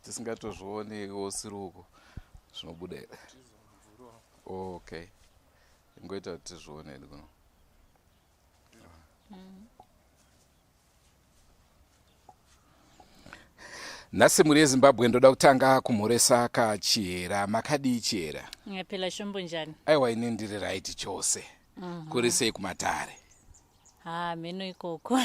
Tisingatozvioniwo siri uko zvinobuda here? Okay, ingoita kuti tizvione hedu kuno. Nhasi mhuri yeZimbabwe ndoda kutanga kumhoresa kaChihera. Makadii Chihera? Ngiyaphila Shumbu, njani? Aiwa ini ndiri right chose. Kuri sei kumatare? Ha, mheno ikoko.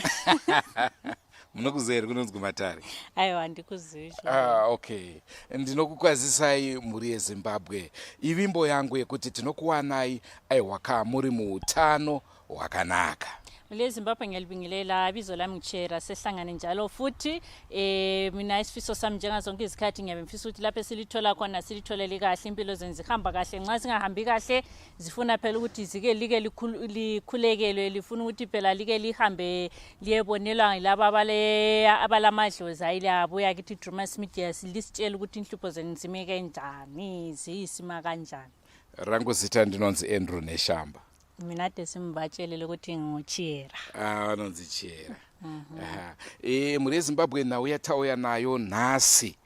Munokuziva here kunonzi kumatare? Aiwa handikuzivi. Ah, okay. Ndinokukwazisai mhuri yeZimbabwe. Ivimbo yangu yekuti tinokuwanai aiwa ka muri muutano hwakanaka. Le Zimbabwe ngiyalibingelela, ibizo lami ngitshera, sehlangane njalo futhi. Mina isifiso sami njengazonke izikhathi ngiyabe ngifisa ukuthi lapho esilithola khona silitholele kahle, impilo zenu zihamba kahle. Nxa singahambi kahle zifuna phela ukuthi zike like likhulekelwe, lifuna ukuthi phela like lihambe liyebonelwa yilaba abalamadlozi ayile abuya kithi Drumas Media lisitshele ukuthi inhlupho zenu zime kanjani, ziyisima kanjani. Rangu zita ndinonzi Andrew Neshamba. Mina de simbatshelele ukuthi nguChiyera. Ah, vanonzi Chiyera. Aha. Mhuri yeZimbabwe nhau yatauya nayo nhasi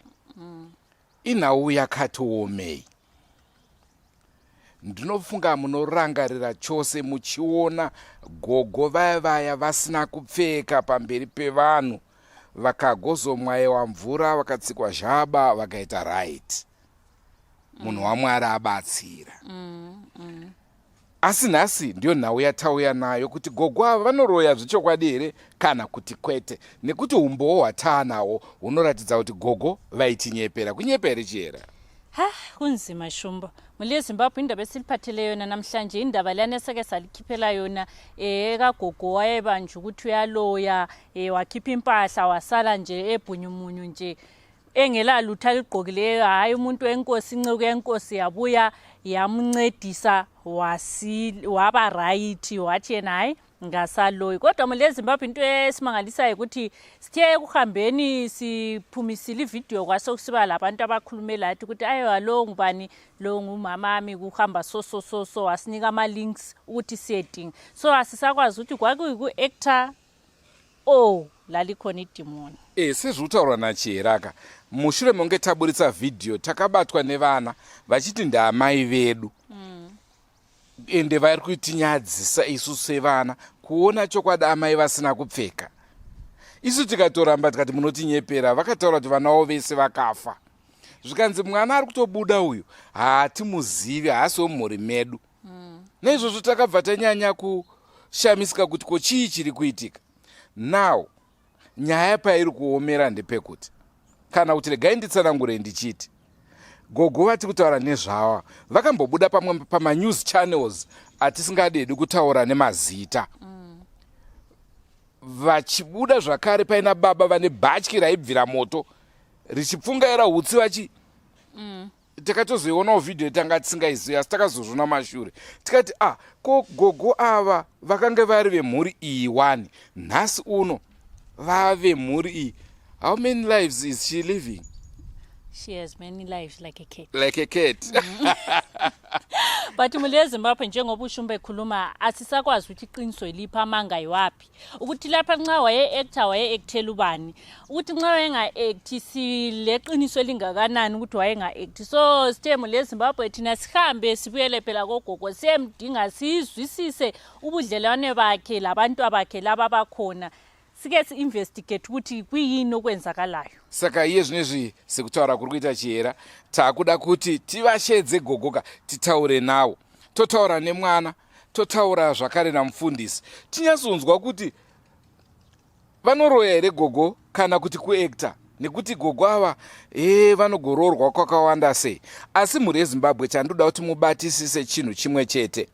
inhau yakati womei. Ndinofunga munorangarira chose muchiona gogo vaya vaya vasina kupfeka pamberi pevanhu vakagozomwaiwa mvura vakatsikwa zhaba vakaita right. Munhu waMwari abatsira. Asi nhasi ndiyo nhau yatauya nayo kuti gogo ava vanoroya zvechokwadi here kana kuti kwete, nekuti umbowo hwataanawo hunoratidza kuti gogo vaitinyepera. Kunyepa here Chihera? Ha, kunzima Shumba. Mhuri yeZimbabwe, indaba esiliphathele yona namhlanje indaba leyana esake salikhiphela yona ekagogo wayebanjwa ukuthi uyaloya, wakhipha impahla wasala nje ebhunyumunyu nje engela lutho aligqokileyo. Hhayi, umuntu wenkosi, inceku yenkosi yabuya yamncedisa waba right, wathi yena hhayi ngasaloyi. Kodwa mhuri yeZimbabwe into esimangalisayo ukuthi sithe ekuhambeni siphumisile ividiyo kwasekusiba labantu abakhulume lathi ukuthi ayiwa lo ngubani, lo ngumamami, kuhamba so so so so, wasinika ama-links ukuthi siyedinga. So asisakwazi ukuthi kwakuyiku-actor o lalikhona idimoni. Sezviri kutaurwa naChihera mushure mekunge taburitsa vhidhiyo takabatwa nevana vachiti ndaamai vedu. Ende vari kutinyadzisa isu sevana kuona chokwadi amai vasina kupfeka. Isu tikatoramba tikati munotinyepera, vakataura kuti vana vavo vese vakafa. Zvikanzi mwana ari kutobuda uyu haatimuzivi, haasi wemumhuri medu. Naizvozvo takabva tanyanya kushamisika kuti ko chii chiri kuitika. Now nyaya pairi kuomera ndepekuti, kana kuti regai nditsanangure ndichiti, gogo vati kutaura nezvava vakambobuda pamwe pamanews channels atisingadedi kutaura nemazita. Vachibuda zvakare paina baba vane bhatyi raibvira moto. Richipfungaira hutsi vachi Takatozoionawo vhidhiyo tanga tisingaizivi, asi takazozvona mashure tikati, ah, ko gogo ava vakange vari vemhuri iyi wani, nhasi uno vave mhuri iyi. How many lives is she living? She has many lives, like a cat. Like a cat. But mhuri yeZimbabwe, njengoba uShumba ekhuluma, asisakwazi ukuthi iqiniso yiliphi, amanga yiwaphi, ukuthi lapha nxa waye-actor, waye-actela ubani, ukuthi nxa wayenga-acti, sileqiniso elingakanani ukuthi wayenga-acti. So sithe mhuri yeZimbabwe thina sihambe sibuyele phela kogogo, siyemdinga, siyizwisise ubudlelwane bakhe labantu bakhe laba bakhona, sike si-investigate ukuthi kuyini okwenzakalayo. Saka iye zvinezvi, sekutaura kuri kuita Chihera, taakuda kuti tivashedze gogoka, titaure nawo, totaura nemwana, totaura zvakare namufundisi, tinyatsonzwa kuti vanoroya here gogo kana kuti kuacta, nekuti gogo ava e vanogororwa kwakawanda sei. Asi mhuri yeZimbabwe, chandoda kuti mubatisise chinhu chimwe chete: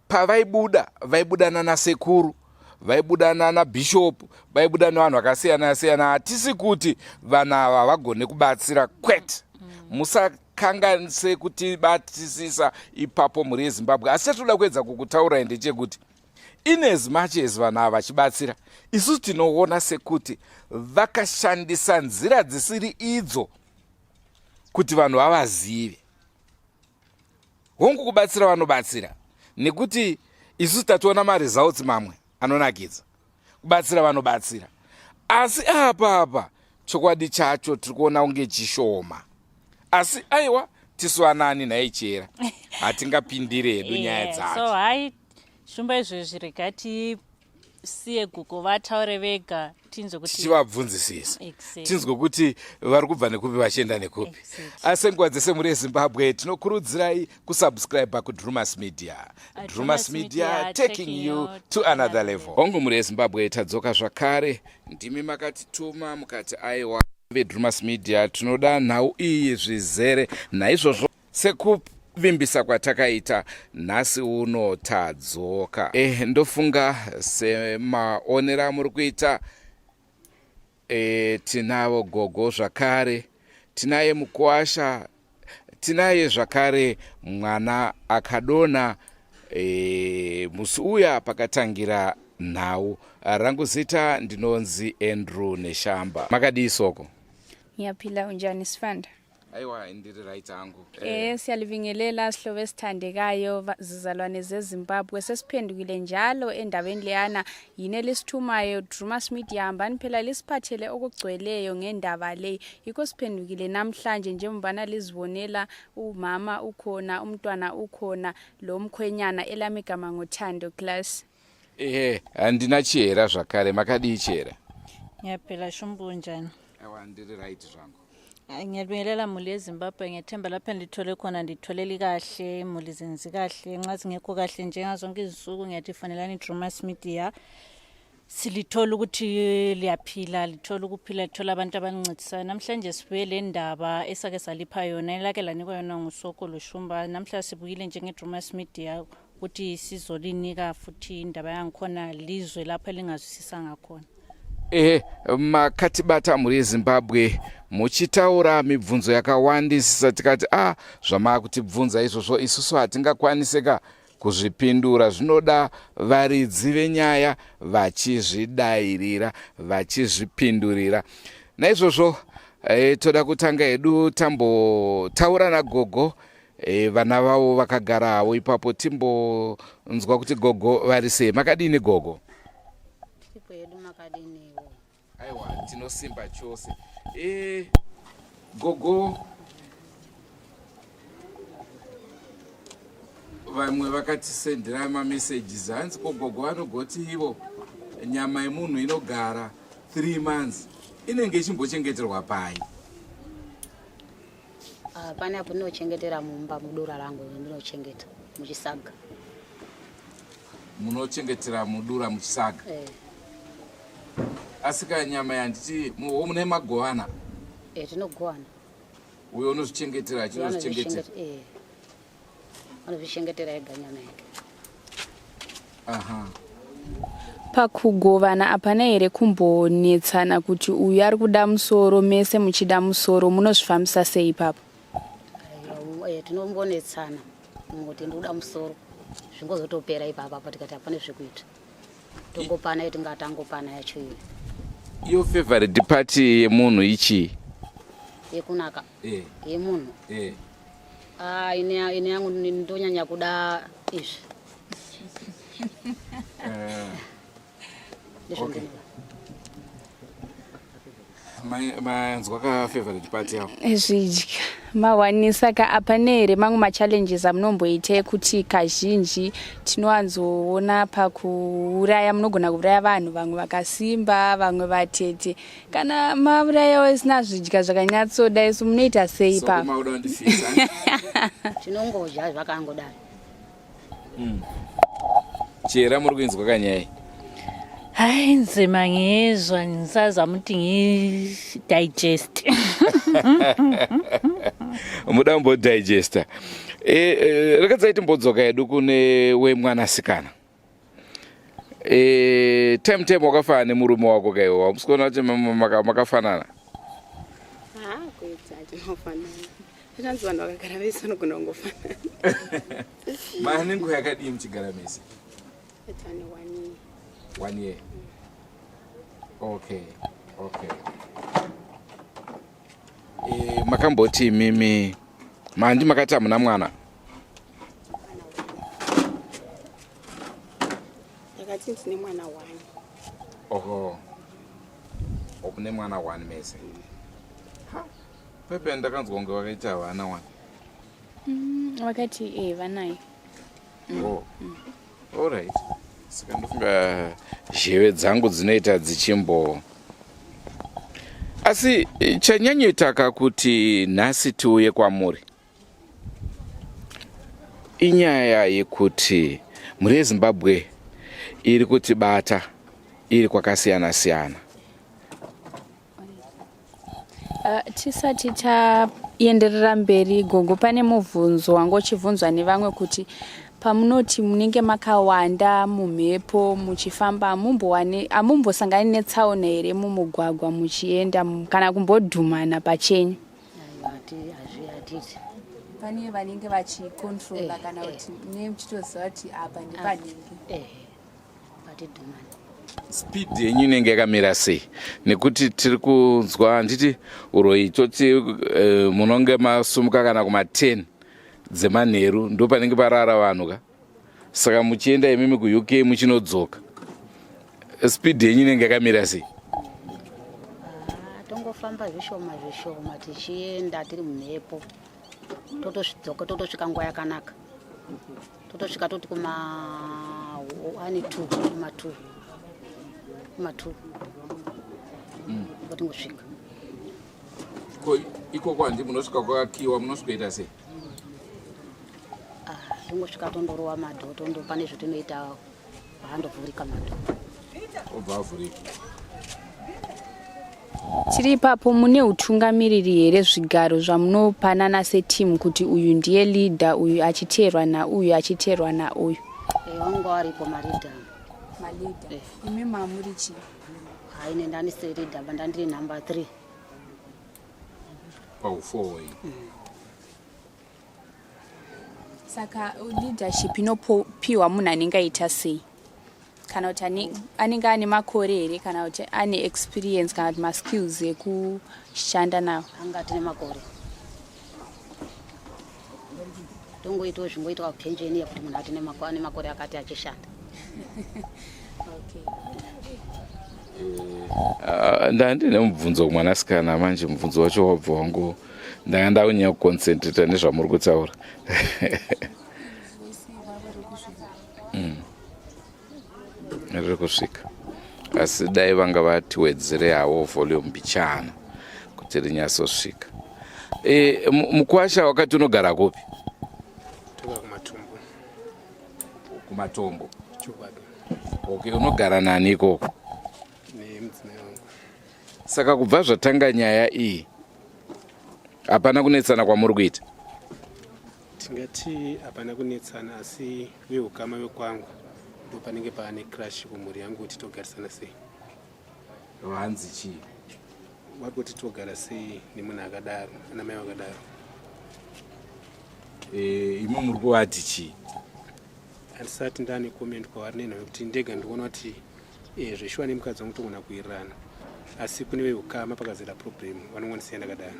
pavaibuda, vaibuda nanasekuru, vaibuda nanabhishopu, vaibuda nevanhu vakasiyana siyana. Hatisi kuti vanhu ava vagone kubatsira, kwete. Musakanganise kutibatisisa ipapo, mhuri yeZimbabwe. Asi chatoda kuedza kukutaurai ndechekuti, in as much as vanhu ava vachibatsira, isusu tinoona sekuti vakashandisa nzira dzisiri idzo kuti vanhu vavazive. Hongu, kubatsira vanobatsira, nekuti isusu tationa maresults mamwe anonakidza. Kubatsira vanobatsira, asi apa apa chokwadi chacho tiri kuona kunge chishoma. Asi aiwa, tisu vanani nhai Chera? Hatingapindire hedu nyaya dzacho. So hai Shumba, izvezvi rega tisiye gogo vataure vega, tinzwe kuti tichivabvunzisisa, tinzwe kuti vari kubva nekupi, vachienda nekupi. Asi nguva dzese, muri yeZimbabwe, tinokurudzirai kusubscribe kuDrumas Media. Drumas Media, taking you to another level. Hongu, muri yeZimbabwe, tadzoka zvakare. Ndimi makatituma mukati, aiwa, veDrumas Media tinoda nhau iyi zvizere. Naizvozvo, sekuvimbisa kwatakaita, nhasi uno tadzoka. Ndofunga semaonero amuri kuita, tinavo gogo zvakare, tinaye mukuwasha, tinaye zvakare mwana akadonha musi uya pakatangira nhau. Rangu zita ndinonzi Andrew Neshamba. Makadii, Soko? Ngiyaphila, unjani, Sifanda? Aiwa, ndiri right hangu. Siyalibingelela sihlobo esithandekayo, zizalwane zeZimbabwe. Sesiphendukile njalo endabeni leyana yini elisithumayo, Drumas Media, hambani phela lisiphathele okugcweleyo ngendaba le. Yikho siphendukile namhlanje, njengobana lizibonela, umama ukhona, umntwana ukhona, lo mkhwenyana. Elami igama nguThando Class. Ehe, handina Chihera zvakare. Makadii, Chihera? Ngiyaphila, Shumba, unjani? Aiwa, ndiri right zvangu. Hayi, ngiyabingelela mhuri yeZimbabwe. Ngiyethemba lapho endithole khona nditholeli kahle, imuli zenzi kahle. Nxa zingekho kahle, njengazonke izinsuku ngiyathi fanelani iDrumas Media, silithola ukuthi liyaphila, lithola ukuphila, lithola abantu abalincedisayo. Namhlanje sibuye le ndaba esake salipha yona, elake lanikwa yona nguSoko loShumba. Namhla sibuyile njenge-Drumas Media ukuthi sizolinika futhi indaba yangikhona, lizwe lapho elingazwisisanga khona. Ehe, makatibata, mhuri yeZimbabwe, muchitaura mibvunzo yakawandisisa. Tikati, a ah, zvamaakutibvunza izvozvo isusu hatingakwaniseka kuzvipindura, zvinoda varidzi venyaya vachizvidairira, vachizvipindurira. Naizvozvo toda kutanga hedu tambotaura nagogo, vana vavo vakagara havo ipapo, timbonzwa kuti gogo vari sei. Makadini, gogo? Tipo yedu, makadiniwo? Aiwa, tinosimba chose. Gogo, vamwe vakatisendera mamessages, hanzi, ko gogo vanogoti ivo nyama yemunhu inogara 3 months, inenge ichimbochengeterwa pai? Ah, pane apo ndinochengetera mumba, mudura rangu ndinochengeta muchisaga. Munochengetera mudura, muchisaga? Eh. Asi ka nyama yanditi mune magovana? Eh, tinogovana. Uyo unozvichengetera, achinozvichengetera? Eh. Anozvichengetera ega nyama yake. Aha. Pakugovana hapana here kumbonetsana kuti uyu ari kuda musoro mese muchida musoro munozvifambisa sei ipapo? Eh, tinombonetsana kuti ndikuda musoro zvingozotopera ipapa apa tikati hapana zvekuita tongopana yetingatangopana yacho iyo. Iyo favorite part yemunhu ichii? Yekunaka eh. yemunhu eh. Ah, ini yangu ndonyanya kuda izvi. Eh. Okay. Manzwa ka favorite part yavo? Zvidya mawanisa ka apa nehere mamwe machallenges amunomboita ekuti kazhinji tinowanzoona pakuuraya munogona kuuraya vanhu vamwe vakasimba vamwe vatete kana mauraya isina zvidya zvakanyatsoda isu munoita sei pa tinongodya zvakangodai mm. chera muri kuinzwa kanyaya hayi nzima ngizwa ngisazama ukuthi ngidigest muda kumbodigesta e, e, rekedzai timbodzoka hedu kune wemwanasikana e, time time wakafanana nemurume wako kaiwe wamusi kuona kuti makafanana Zvinanzi vanhu vakagara vese vanogona kungofanana. Mane nguva yakadii muchigara mese? Tane one year. One year. Okay, okay. E, makamboti imimi mandi makati hamuna mwana? Ndakati ndine mwana one. Oho. Mune mwana one mese. Ha. Pepe ndakanzwa kunge vakaita vana wani. Mm, vakati eh vanayo. Mm. Oh. Mm. All right. Saka ndofunga zheve dzangu dzinoita dzichimbo asi eh, chanyanyoitaka kuti nhasi tiuye kwamuri inyaya yekuti mhuri yezimbabwe iri kutibata iri kwakasiyana siyana Tisati taenderera mberi gogo pane mubvunzo wanga uchibvunzwa nevamwe kuti pamunoti munenge makawanda mumhepo muchifamba amumbowane amumbosangani netsaona here mumugwagwa muchienda kana kumbodhumana pachenyu pane vanenge vachikontrola eh, kana eh. kuti mune muchitoziva kuti apa ndepanenge eh. Speed yenyu inenge yakamira sei nekuti tiri kunzwa handiti uroyi toti uh, munonge masumuka kana kuma 10 dzemanheru ndo panenge parara vanhu ka saka muchienda imimi kuuk muchinodzoka speed yenyu inenge yakamira sei ah, tongofamba zvishoma zvishoma tichienda tiri mumhepo totosvidzoka totosvika nguva yakanaka totosvika toti kuma one two kuma two kuma two mm. totingosvika ko ikoko handi munosvika kwakakiwa munosvikoita sei ah, tongosvika tondorowa madho tondo pane zvatinoita Haandovhurika mado. Obva avhurika. Tiri ipapo mune hutungamiriri here zvigaro zvamunopanana seteam kuti uyu ndiye leader uyu achiteerwa nauyu achiteerwa nauyu? Eh, vanga varipo maleader. Maleader. Eh. Imi mamuri chii? Hayi nendani leader bandandiri number 3. Pau4 iyi. Mm. Saka leadership inopiwa munhu anenge aita sei? Kana kuti anenge ane makore here kana kuti ane experience kana kuti maskills ekushanda nawo? Anga tine makore. Tongoitawo zvingoitwa penjeni yekuti munhu atine ane makore akati achishanda. Okay. Uh, ndandine mubvunzo kumwanasikana manje mubvunzo wacho wabva wangu ndanga ndakunyanya kuconcentrata nezvamuri kutaura mm. riri kusvika asi dai vanga vatiwedzere havo volume mbichana kuti rinyatsosvika e, mukwasha wakati unogara kupi kumatombo okay unogara nani ikoko Saka kubva zvatanga nyaya iyi hapana kunetsana kwamuri kuita? Tingati hapana kunetsana asi veukama vekwangu Ndo panenge paane crash kumhuri yangu kuti togarisana sei. Vanzi chii? Vari kuti togara sei nemunhu akadaro, ana mai vakadaro. E, imi muri kuvati chii? Handisati ndane comment kwavari nenhau yekuti ndega ndikuona kuti e, zveshuwa nemukadzi wangu togona kuwirirana asi kune veukama pakazera problem vanongondisiya ndakadaro.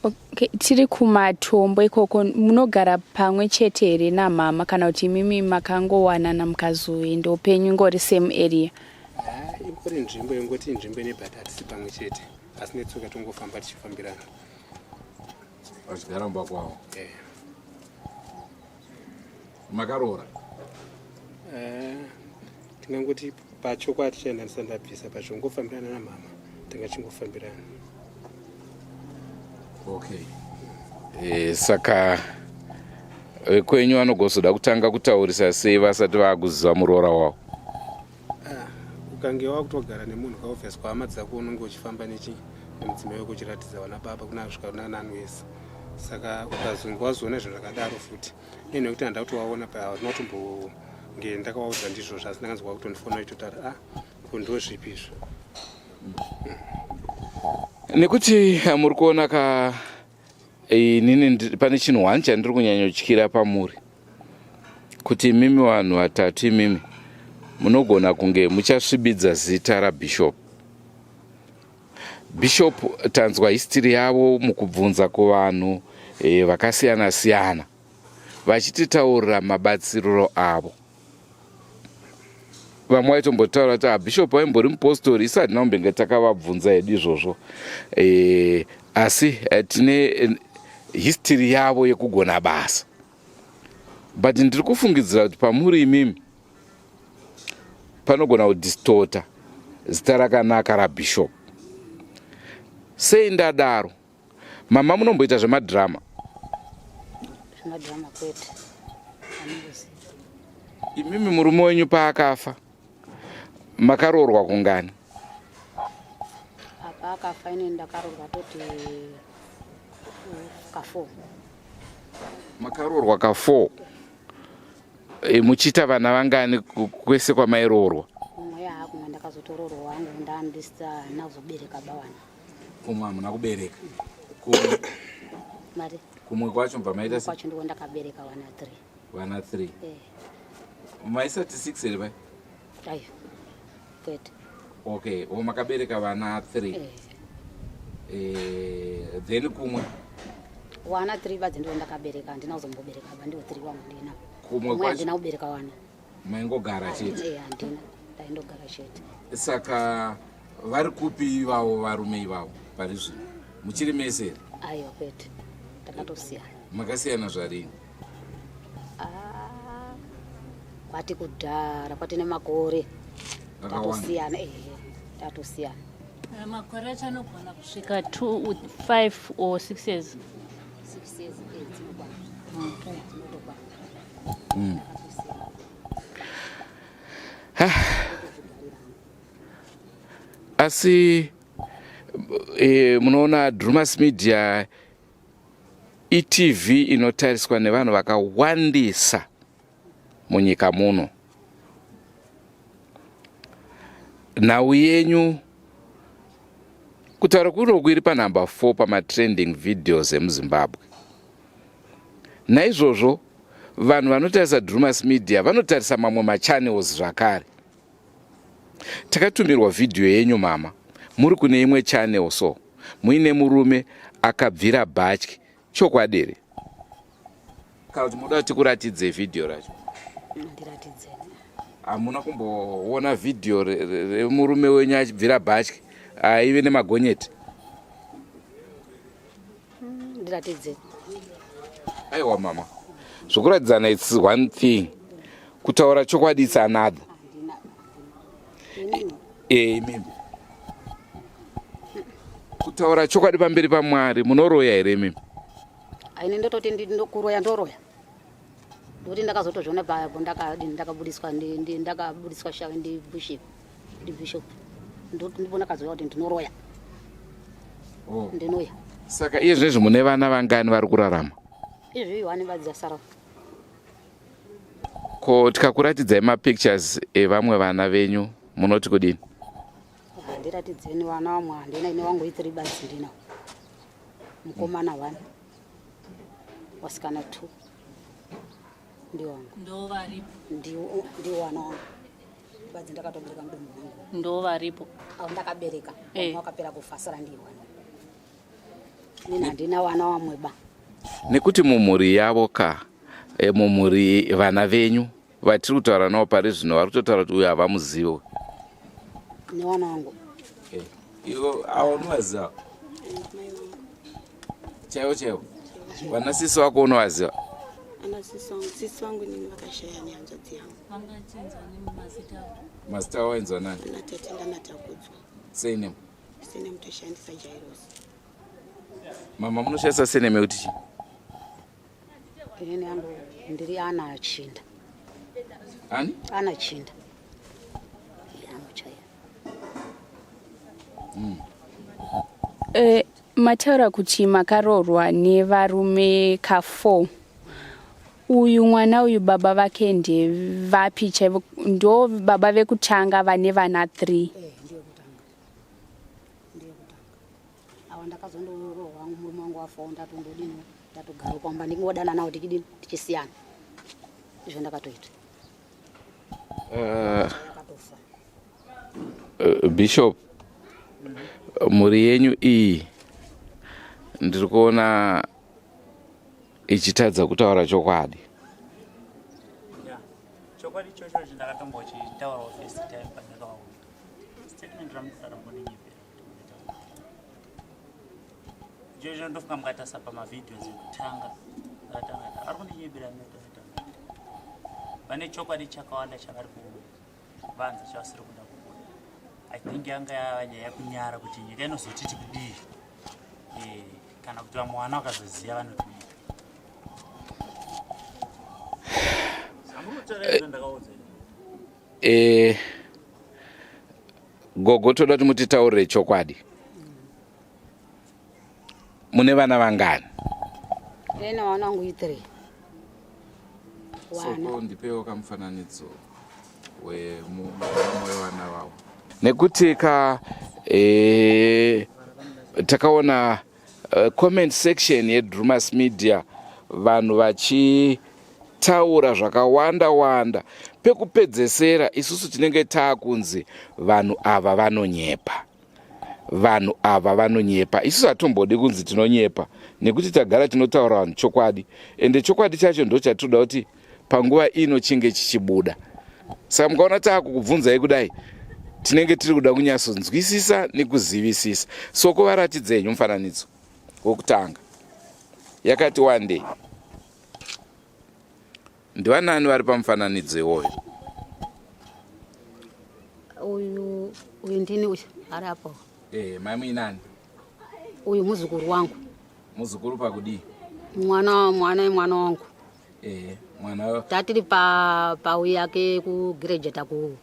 Okay, tiri kumatombo ikoko munogara pamwe chete here namama kana kuti imimi makangowanana mukazoenda upenyu ingori same area? Ah, ingori nzvimbo ingoti nzvimbo ine but hatisi pamwe chete asi netsoka tongofamba tichifambirana. Vachigara mumba kwavo? Eh. Makaroora? Eh, tingangoti pachokwadi chaenda ndisati ndabvisa but zvongofambirana namama tanga chingofambirana. Okay. E, saka vekwenyu vanogozoda kutanga kutaurisa sei vasati vakuziva muroora wavo? Ah, ukange wakutogara nemunhu kaobvious kwahama dzako unonge uchifamba nechi nemudzimai wako uchiratidza vana baba kuna kusvika kuna nani wese saka ukazonge wazoona zvinhu zvakadaro futi neni nekuti handa kuti waona pahatina kutombonge ndakavaudza ndizvozvo asi ndakanzwa kutondifona uchitotaura ah ko ndozvipi izvo nekuti eh, muri kuona ka inini pane chinhu one chandiri kunyanyotyira pamuri kuti imimi vanhu vatatu imimi munogona kunge muchasvibidza zita rabishop Bishop tanzwa history yavo mukubvunza kuvanhu e, vakasiyana siyana vachititaurira mabatsiriro avo vamwe vaitombotaura kuti abishop ah, vaimbori mupostori isu hatina kumbenge takavabvunza hedu izvozvo e, asi eh, tine eh, history yavo yekugona basa but ndiri kufungidzira kuti pamuri imimi panogona kudistota zita rakanaka rabishop sei ndadaro mama munomboita zvemadhirama zvemadhirama kwete imimi murume wenyu paakafa makaroorwa kungani apa akafa ini ndakaroorwa toti ka4 makaroorwa ka4 E, muchiita vana vangani kwese kwamairoorwa? Kumwe yaa kumwe ndakazotoroorwa wangu ndandisina kuzobereka ba vana. Kumwe hamuna kubereka. Kumwe mari. Kumwe kwacho mva maita kwacho ndiko ndakabereka vana 3. Vana 3. Eh. Maisati 6 here pai? Ayo. Kwete. Okay, o makabereka vana 3. Eh. Eh, then kumwe wana 3 badzi ndiwo ndakabereka handina kuzombobereka ba ndiwo 3 wangu ndina kumwe kwacho handina kubereka wana maingogara chete eh handina ndaindogara chete saka vari kupi ivavo varume ivavo pari zvino muchiri mese here aiwa kwete takatosiyana makasiyana zvarini ah, kwati kudhara kwati nemakore tatosiyana ehe tatosiyana Eh, makore acho anogona kusvika 2 5 or 6 years 6 years eh, dzinokwana okay. dzinotokwana Asi e, munoona Drumas Media iTV inotariswa nevanhu vakawandisa munyika muno. Nhau yenyu kutaura kunoku iri panhamba 4 pamatrending videos emuZimbabwe. Naizvozvo vanhu vanotarisa Drumas Media vanotarisa mamwe machannels zvakare. Takatumirwa vhidhiyo yenyu mama muri kune imwe channel so muine murume akabvira bhatyi chokwadi here? Kana kuti munoda kuti tikuratidzei vhidhiyo racho? Ndiratidzei. Hamuna kumboona vhidhiyo remurume wenyu achibvira bhatyi aive nemagonyeti? Ndiratidze. Aiwa mama, zvokuratidzana it's one thing, kutaura chokwadi it's another. Eh, imimi kutaura chokwadi pamberi paMwari munoroya here imimi? Aini ndototi ndikuroya ndoroya. Ndokuti ndakazotozviona papo ndakadini ndakabudiswa ndakabudiswa shavi ndi bishop ndi bishop ndipo ndakazoya kuti ndinoroya. Oh. Ndinoya. Saka iye zvinezvi mune vana vangani vari kurarama? Izvi iwani badzi asara. Ko tikakuratidzai mapictures evamwe vana venyu munoti kudini? Handiratidzeni vana vamwe handina ini wangu itiri badzi ndina. Mukomana one. Wasikana two. Ndiwo wangu. Ndo varipo. Ndiwo ndiwo vana wangu. Badzi ndakatobereka mudumbu mangu. Ndo varipo. Avo ndakabereka. Eh. Wakapera kufa sara ndiwo. Nini handina vana vamwe ba. Nekuti mumhuri yavo ka e, mumhuri vana venyu vatiri kutaura navo pari zvino vari kutotaura kuti uyu havamuzivi. Nevana vangu. Eh, ivo avo unovaziva? Chaivo chaivo. Vana sisi vako unovaziva? Ana sisi vangu, sisi vangu inini vakashaya nehanzvadzi yangu. Vangachinzwa nemazita avo. Mazita avo ainzwa nani? Ana tete ndanaTakudzwa. Surname? Surname toshandisa Jairos. Mama munoshandisa surname yekuti chii? Inini yangu ndiri ana Chinda. Ani? Ana Chinda. Yangu chaiyo. Eh, mataura kuti makaroorwa nevarume ka 4 uyu mwana uyu baba vake ndevapi chaivo ndo baba vekutanga vane vana 3 Eh, ndiyo kutanga. Ndiyo kutanga. Awa ndakazondoroorwa murume wangu wafawo ndatondodini ndatogara pamba ndingodana nawo tichidini tichisiyana. Izvo ndakatoita. Akatofa. Bishop, mhuri yenyu iyi ndiri kuona ichitadza kutaura chokwadi. Yeah. Chokwadi ichocho ichi ndakatombochitaurawo first time pandakaona. Statement ramukutaura mboninyepera kuti munoita. Ichocho ndofunga mukatarisa pamavideos ekutanga akatanga ari kundinyepera meta meta. Vane chokwadi chakawanda chavari kuvanza chavasiri kuda kubuda. I think yanga yava nyaya yekunyara kuti nyika inozotiti kudii. Eh, kana kuti vamwe vana vakazoziva vanoti Eh, gogo toda kuti mutitaurire chokwadi. Mune vana vangani? Ena vana vangu i3. Wana. Soko ndipewo kamufananidzo wemumwe wevana vavo. Nekuti ka eh, takaona comment section yeDrumas Media vanhu vachitaura zvakawanda wanda pekupedzesera isusu tinenge taakunzi vanhu ava vanonyepa vanhu ava vanonyepa isusu hatombodi kunzi tinonyepa nekuti tagara tinotaura vanhu chokwadi ende chokwadi chacho ndo chatinoda kuti panguva ino chinge chichibuda saka mukaona taakukubvunzai kudai tinenge tiri kuda kunyatsonzwisisa nekuzivisisa so kuvaratidza henyu mufananidzo wokutanga yakati wandei ndivanani vari pamufananidzo iwoyo Uyu uyu ndini uyu ari apo. Eh, mai muinani? Uyu muzukuru wangu. Muzukuru pakudii? Mwana mwana mwana wangu. Eh, mwana tatiri pa pauyi yake kugraduate ku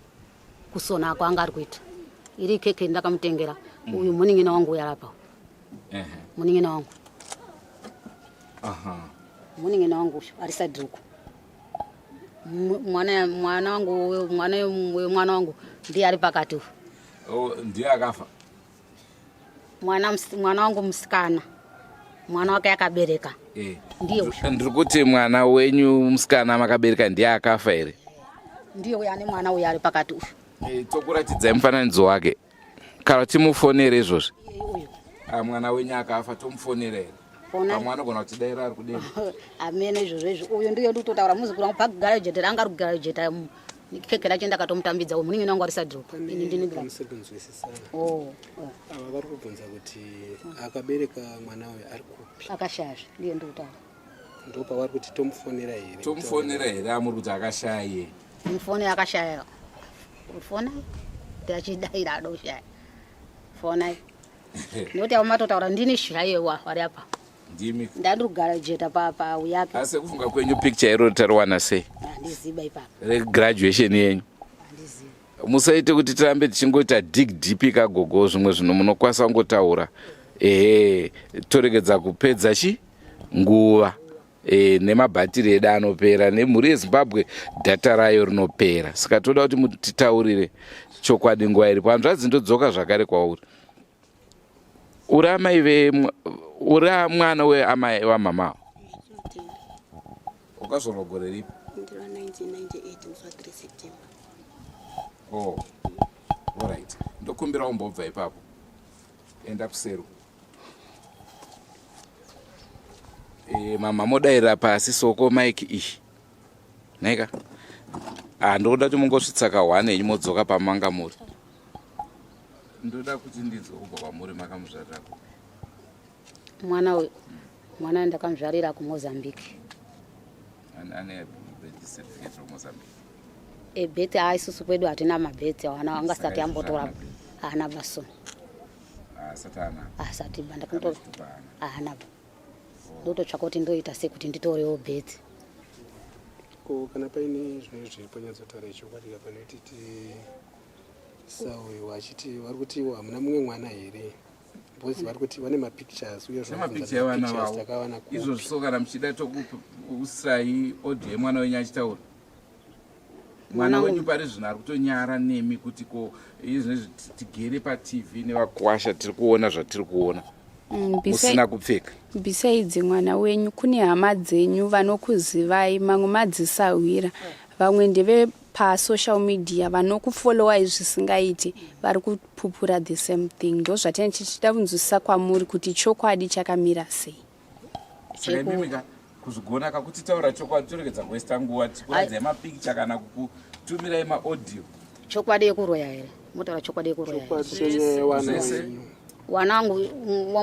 kusona kwanga ari kuita. Iri keke ndakamutengera. Uyu munin'ina wangu uyu ari apa. Ehe. Munin'ina wangu. Aha. Munin'ina wangu uyu ari side uku. Mwana mwana wangu mwana mwana wangu ndiye ari pakati uyu. Oh, ndiye akafa. Mwana mwana wangu musikana. Mwana wake akabereka. Eh. Ndiye uyu. Ndiri kuti mwana wenyu musikana makabereka ndiye akafa here? Ndiye uyu ane mwana uyu ari pakati uyu. Eh, tokuratidzai mufananidzo wake. Kana timufonere izvozvi. Uyu. Ah, mwana wenyu akafa tomufonera here? Pamwe anogona kutidaira ari kudenga. Amene izvozvo izvo. Uyu ndiye ndikutotaura muzukuru wangu pagraduate ranga ari kugraduate keke racho ndakatomutambidza uyu munin'ina wangu ari sadrop. Ini ndini gra. Pamusiri kunzwisisana. Oh. oh. Ava vari kubvunza kuti akabereka mwana uyu ari kupi? Akashaya ndiye ndikutaura. Ndopavari kuti tomufonera here? Tomufonera here amuri kuti akashaya iye? Mufone akashaya. Fona ndachidaira adoshaya. Fonai. Nekuti avo matotaura ndini shaiwa vari apa. Ndimi. Ndandiri kugara jeta pa pa uyake. Asi kufunga kwenyu picture iro tariwana sei? Handiziba ipapa. Regraduation yenyu. Handiziba. Musaite kuti tirambe tichingoita dig deep kagogo zvimwe zvinhu munokwanisa kungotaura. Ehe, toregedza kupedza chi nguva. E, nemabhatiri edu anopera nemhuri yezimbabwe dhata rayo rinopera saka toda kuti mutitaurire chokwadi nguva iripo hanzvadzi ndodzoka zvakare kwauri uri amai ve uri mwana weamai wamama wakazvarwa gore ripi oh alright ndokumbira umbobva ipapo enda kusero e, mama modairira pasi soko mike iyi nhaika ah, ndoda kuti mungosvitsa ka one henyu modzoka pamanga muri ndoda kuti ndinzwe kubva kwamuri makamuzvarira kupi mwana uyu mwana ndakamuzvarira kumozambique ane birth certificate romozambique ebheti haa isusu kwedu hatina mabheti awana angasati ambotora haana baso asati ba ndakamutora haana ba ndototsvaka kuti ndoita sei kuti nditorewo bheti ko kana paine zvimwe zviripo nyatsotaura chokwadi ka panoti tisauyu achiti vari kuti iwo hamuna mumwe mwana here because vari kuti vane mapictures uye zvemapicture evana vavo izvozvo so kana muchida tokuusirai audio yemwana wenyu achitaura mwana wenyu pari zvino ari kutonyara nemi kuti ko izvezvi tigere patv nevakwasha tiri kuona zvatiri kuona mm, musina kupfeka besides mwana wenyu kune hama dzenyu vanokuzivai mamwe madzisahwira vamwe ndeve pasocial media vanokufollowai zvisingaiti vari kupupura the same thing ndozvatine tichida kunzwisisa kwamuri kuti chokwadi chakamira sei saka imimi ka kuzvigona ka kutitaura chokwadi toregedza kuwesta nguva tikuradzai mapikicha kana kukutumirai maaudio chokwadi yekuroya here motaura chokwadi yekuroya zvese wanangu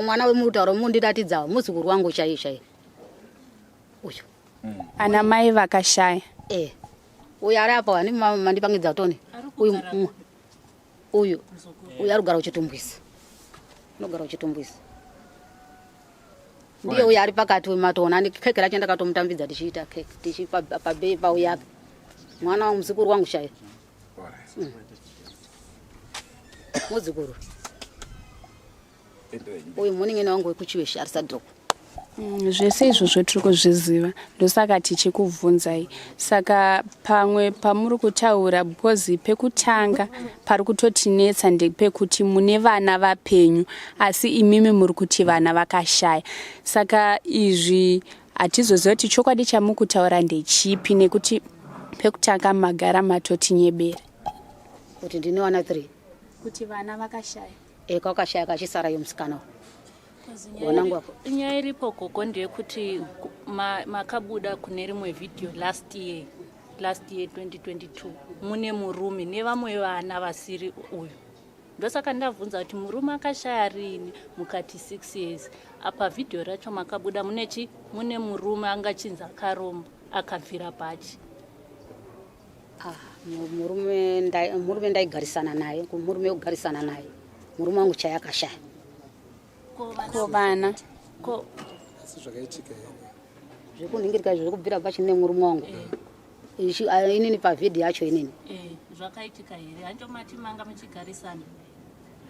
mwana wemutauro mundiratidza muzukuru wangu chaiye chaiye uyu mm. ana mai vakashaya eh uyu ari apa ani mandipangidza toni uyu mm. uyu uyu ari kugara uchitumbwisa unogara uchitumbwisa ndiye uyo ari pakati wematona ane keke racho ndakatomutambidza tichiita keke tichipa pabei pauya apa mwana wangu muzukuru wangu chaiye mm. muzukuru uyu munin'ina wangu wekuchiweshi ari sadhoko Mm, zvese izvozvo tiri kuzviziva ndosaka tichikubvunzai saka pamwe pamuri kutaura because pekutanga pari kutotinetsa ndepekuti mune vana vapenyu asi imimi muri kuti vana vakashaya saka izvi hatizoziva kuti chokwadi chamukutaura ndechipi nekuti pekutanga magara matotinyebera kuti ndine vana 3 kuti vana vakashaya e kakashaya kachisara yo musikana nyaya iripo gogo ndeyekuti makabuda kune rimwe vhidhiyo last year last year 2022 mune murume nevamwe vana vasiri uyu ndosaka ndabvunza kuti murume akashaya riini mukati 6 years apa vhidhiyo racho makabuda mune chi mune murume anga chinzi akaromba akabvira bhachi ah, murume ndaigarisana naye murume wekugarisana naye murume wangu chaya akashaya ko vana ko asi zvakaitika here zvekunhingirika izvo zvekubvira pachine murume wangu eh. inini pavhidhi yacho inini eh, zvakaitika here hanjo mati manga muchigarisana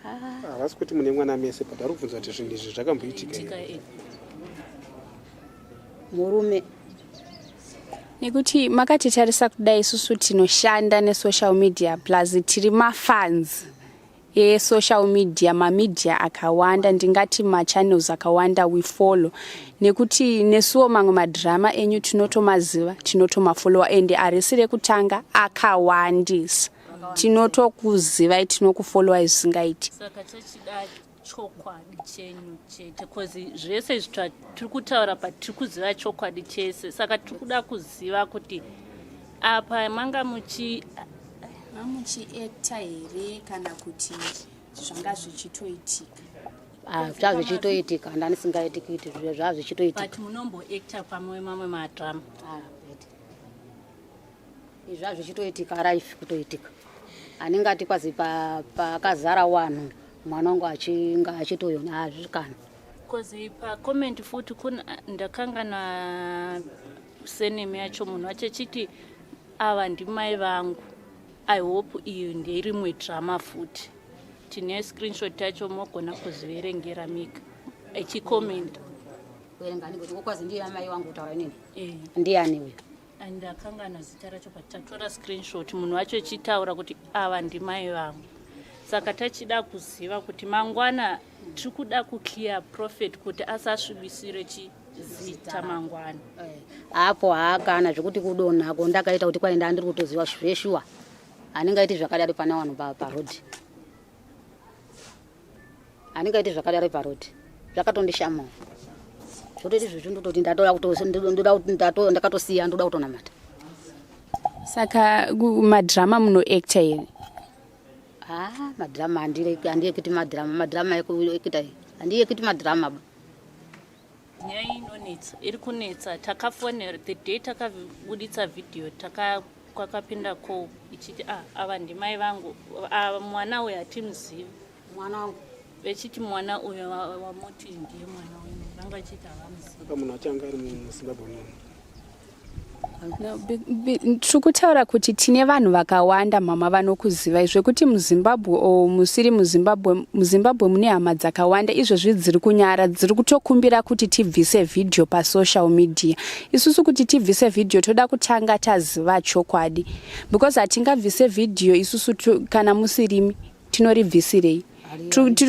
ah. havasi kuti mune mwana mese but vari kubvunza kuti zvinhu izvi zvakamboitika here murume nekuti makatitarisa kudai isusu tinoshanda nesocial media plus tiri mafans esocial media mamedia akawanda ndingati machannels akawanda we follow nekuti nesuwo mamwe madrama enyu tinotomaziva tinotomafollowa ende harisi rekutanga akawandisa tinotokuzivai tinokufollowai zvisingaiti saka chechida chokwadi chenyu chete bcause zvese izvi tiri kutaura but tiri kuziva chokwadi chese saka tiri kuda kuziva kuti apa manga muchi mamuchiacta here kana kuti zvanga zvichitoitika ah, zva zvichitoitika ndanisingaitiki kuti zva zvichitoitika but munomboacta pamwe mamwe madrama ah, izva zvichitoitika life kutoitika anenge ati kwazi pakazara wanhu mwana wangu achinga achitoyona hazvikana kozi pacomment futi kuna ndakanga na seneme yacho munhu wacho achiti ava ndimai vangu i hope iyi nderimwe drama futi tine screenshot yacho mogona kuzviverengera mika echicomment Kuverenga handingoti ngokwazi ndiye amai wangu kutaura inini. Eh. Ndiani uyu? Ndakangana zita racho but tatora screenshot munhu wacho echitaura kuti ava ndimai vangu. Saka tachida kuziva kuti mangwana tiri kuda kuclear prophet kuti asasvibisire chi zita mangwana. Eh, apo haakana zvekuti kudonhako ndakaita kuti kwai ndandiri kutoziva zveshuwa handingaiti zvakadaro pane vanhu paroad. Handingaiti zvakadaro paroad. Zvakatondishamawo. Zvototi izvozvo ndototi ndatoda kuto ndakatosiya ndoda kutonamata. Saka madrama munoacta here? Ah, madrama handiekiti madrama, madrama ekuita handiekiti madrama ba. Nyaya inonetsa iri kunetsa takafonera the day takabuditsa video taka kwakapinda call ichiti ah, ava ndimai vangu ah, mwana uyu hatimuzivi mwana wangu vechiti mwana uyu wamuti ndiye mwana wenyu vanga vachiti havamuzivi saka munhu achanga ari muzimbabwe muno Tiri kutaura kuti tine vanhu vakawanda mama vanokuzivai zvekuti muZimbabwe or musiri muZimbabwe, muZimbabwe mune hama dzakawanda izvezvi dziri kunyara dziri kutokumbira kuti tibvise vhidhiyo pasocial media. Isusu kuti tibvise vhidhiyo toda kutanga taziva chokwadi because hatingabvise vhidhiyo isusu kana musirimi tinoribvisirei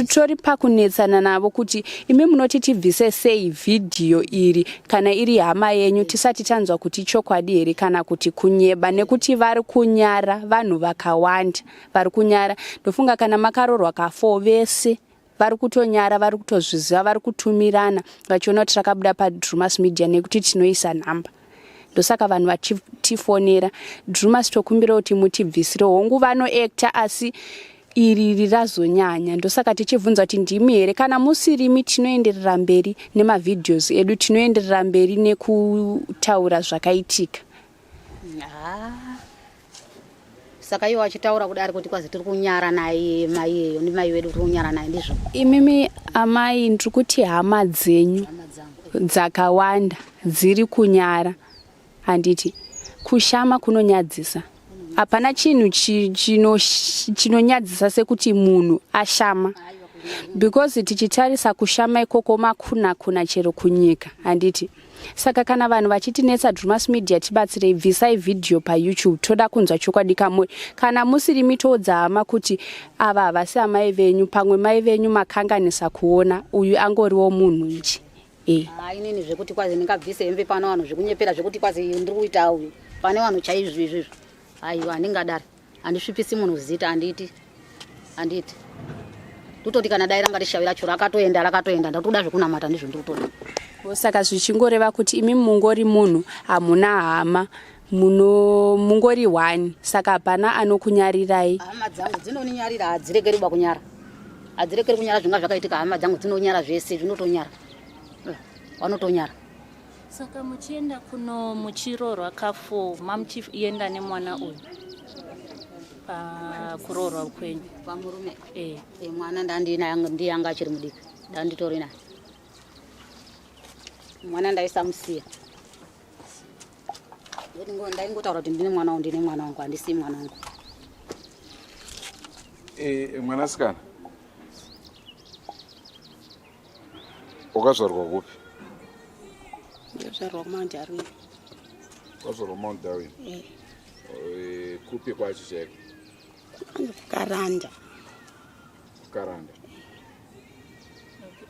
tori pakunetsana navo kuti imi munoti tibvise sei vhidhiyo iri kana iri hama yenyu tisati tanzwa kuti chokwadi here kana kuti kunyeba nekuti vari kunyara vanhu vakawanda vari kunyara ndofunga kana makarorwa kafo vese vari kutonyara vari kutozviziva vari kutumirana vachiona kuti rakabuda padrumas media nekuti tinoisa nhamba ndosaka vanhu vachitifonera drumas tokumbira kuti mutibvisire hongu vanoacta asi iri iri razonyanya ndosaka tichibvunza kuti ndimi here kana musirimi tinoenderera mberi nemavhidhios edu tinoenderera mberi nekutaura zvakaitika ah. Saka iwo achitaura kudari kuti kwazi tiri kunyara naye mai iyeyo ndi mai vedu tiri kunyara naye ndizvo. Imimi amai ndiri kuti hama dzenyu dzakawanda dziri kunyara handiti kushama kunonyadzisa hapana chinhu chinonyadzisa sekuti munhu ashama because tichitarisa kushama ikoko makuna kuna chero kunyika handiti Saka kana vanhu vachitinetsa Drewmas Media tibatsirei bvisai video paYouTube toda kunzwa chokwadi kamuri. Kana musiri mitoudza hama kuti ava havasi amai venyu pamwe mai venyu makanganisa kuona uyu angoriwo munhu nje. Eh. Ah, inini zvekuti kwazi ndingabvise hembe pano vanhu zvekunyepera zvekuti kwazi ndiri kuita uyu pane vanhu chaizvo izvizvo aiwa handingadari handisvipisi munhu zita handiti handiti ndototi kana dai ranga rishavi racho rakatoenda rakatoenda ndatoda zvekunamata ndizvo ndiri kutoda saka zvichingoreva kuti imi mungori munhu hamuna hama muno mungori one saka hapana anokunyarirai hama dzangu dzinoninyarira hadzirekeri ba kunyara hadzirekeri kunyara zvinga zvakaitika hama dzangu dzinonyara zvese zvinotonyara eh, vanotonyara Saka muchienda kuno muchiroorwa ka4 mamuchienda nemwana uyu pakuroorwa kwenyu pamurume eh. E, mwana ndandinaye ndiye anga achiri mudiki ndanditori naye mwana ndaisamusiya ndaingotaura kuti ndine mwana wangu ndine mwana wangu handisii mwana wangu e, mwanasikana Wakazvarwa kupi? Ndakazvarwa kuMount Darwin. Wakazvarwa Mount Darwin? Eh. eh. Kupi kwacho chaiko? Kukaranda. Kukaranda.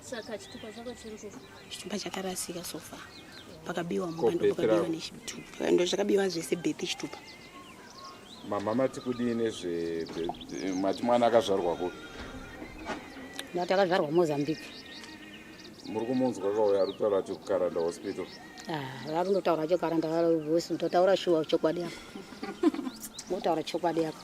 Saka chitupa chako chiri kupi? Chitupa chakarasika so far. Pakabiwa mumba ndopakabiwa nechitupa. Ndo zvakabiwa zvese birth chitupa. Mama mati kudii nezve mati mwana akazvarwa kupi? Ndati akazvarwa Mozambique. Muri kumunzwa kauya ari kutaura ati kuKaranda hospital. Ah, vari kundotaura cho Karanda voice ndotaura shuwa chokwadi yako. Motaura chokwadi yako.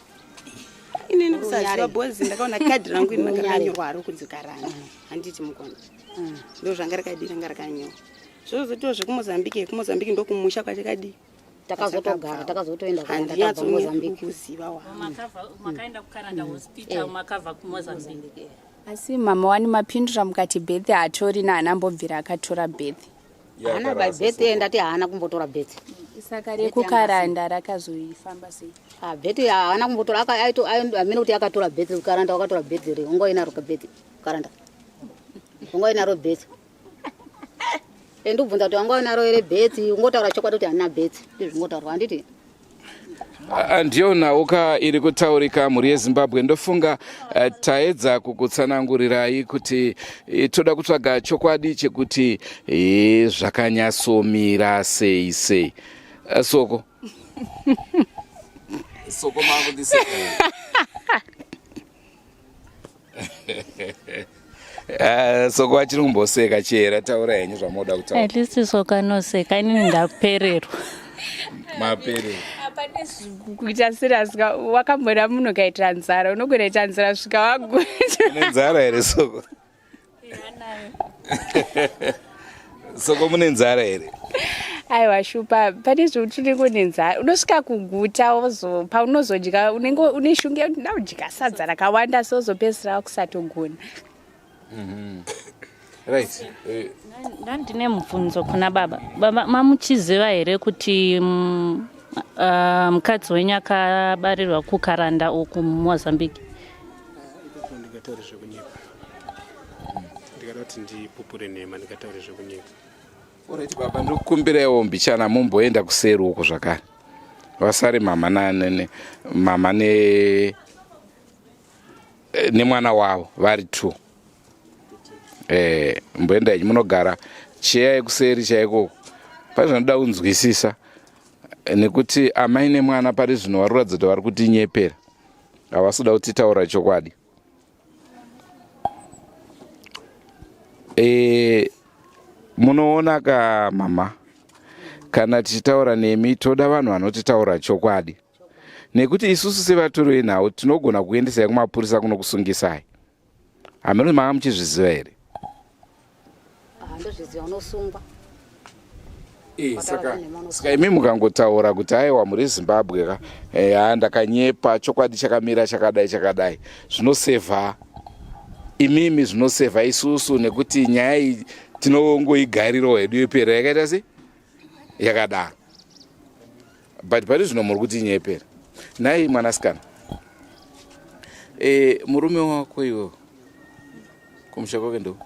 Inini kusaziva bozi ndakaona kadhi rangu ini rakanyorwa haro kunzi Karanda. Handiti mukona. Mm. Ndo zvanga rakadii ranga rakanyorwa. Zvozotiwo zvekuMozambique, kuMozambique ndokumusha kwachakadii. Takazotogara takazotoenda kuenda takabva Mozambique. Kuziva wa. Makaenda kuKaranda mm. hospital eh. makabva kuMozambique. Asi mama wani mapindura mukati birth hatori naana mbobvira akatora birth. Haana ba birth ndati haana kumbotora birth. Saka rekukaranda rakazoifamba sei? Ah birth haana kumbotora aka aito amene kuti akatora birth kukaranda wakatora birth re ungoinaro ka birth karanda. Ungoinaro birth. Eh, ndikubvunza kuti wanga unaro here bhetsi ungotaura chokwadi kuti handina bhetsi ndizvingotaurwa handiti ah, ndiyo nhauka iri kutaurika mhuri yezimbabwe ndofunga eh, taedza kukutsanangurirai kuti eh, toda kutsvaga chokwadi chekuti eh, zvakanyatsomira sei sei soko soko makundiseka Eh, soko achiri kumboseka chera taura henyu zvamoda kutaura at least soko anoseka inini ndapererwa mapererwa pane kuita serious wakamboda munhu ukaitira nzara unogona ita nzara svika waguta nzara here soko soko mune nzara here aiwa shupa pane zvekuti unenge une nzara unosvika kuguta ozo paunozodya unenge une shungu yekuti nda kudya sadza rakawanda so ozopedzisira wakusatogona mhm. right eh. ndandine mubvunzo kuna baba baba mamuchiziva here kuti mm, ah, mukadzi wenyu akabarirwa kukaranda uku mumozambique Ipapo ndingataure zvekunyepa. Ndikada kuti ndipupure nhema ndingataure zvekunyepa. Alright baba ndikukumbiraiwo mbichana mumboenda kuseri uko zvakare. Vasare mama na ne, mama ne eh, nemwana wavo vari two. Eh, mboenda henyu munogara cheya yekuseri chaiko. Pane zvanoda kunzwisisa eh, nekuti amai nemwana pari zvino vari kuratidza kuti vari kutinyepera. Havasi kuda kutitaura chokwadi. E, munoona ka mama kana tichitaura nemi toda vanhu vanotitaura chokwadi nekuti isusu sevatori venhau tinogona kuendesai kumapurisa kunokusungisai hameno manga muchizviziva here Ah, ndozviziva unosungwa Eh, saka saka imi mukangotaura kuti aiwa muri zimbabwe ka eh, ha ndakanyepa chokwadi chakamira chakadai chakadai zvinosevha imimi zvinosevha isusu nekuti nyaya iyi tinongoigarirawo hedu yopera yakaita sei yakadaro but pari zvino muri kuti nyepera nhai mwanasikana e, murume wako iwo kumusha kwake ndo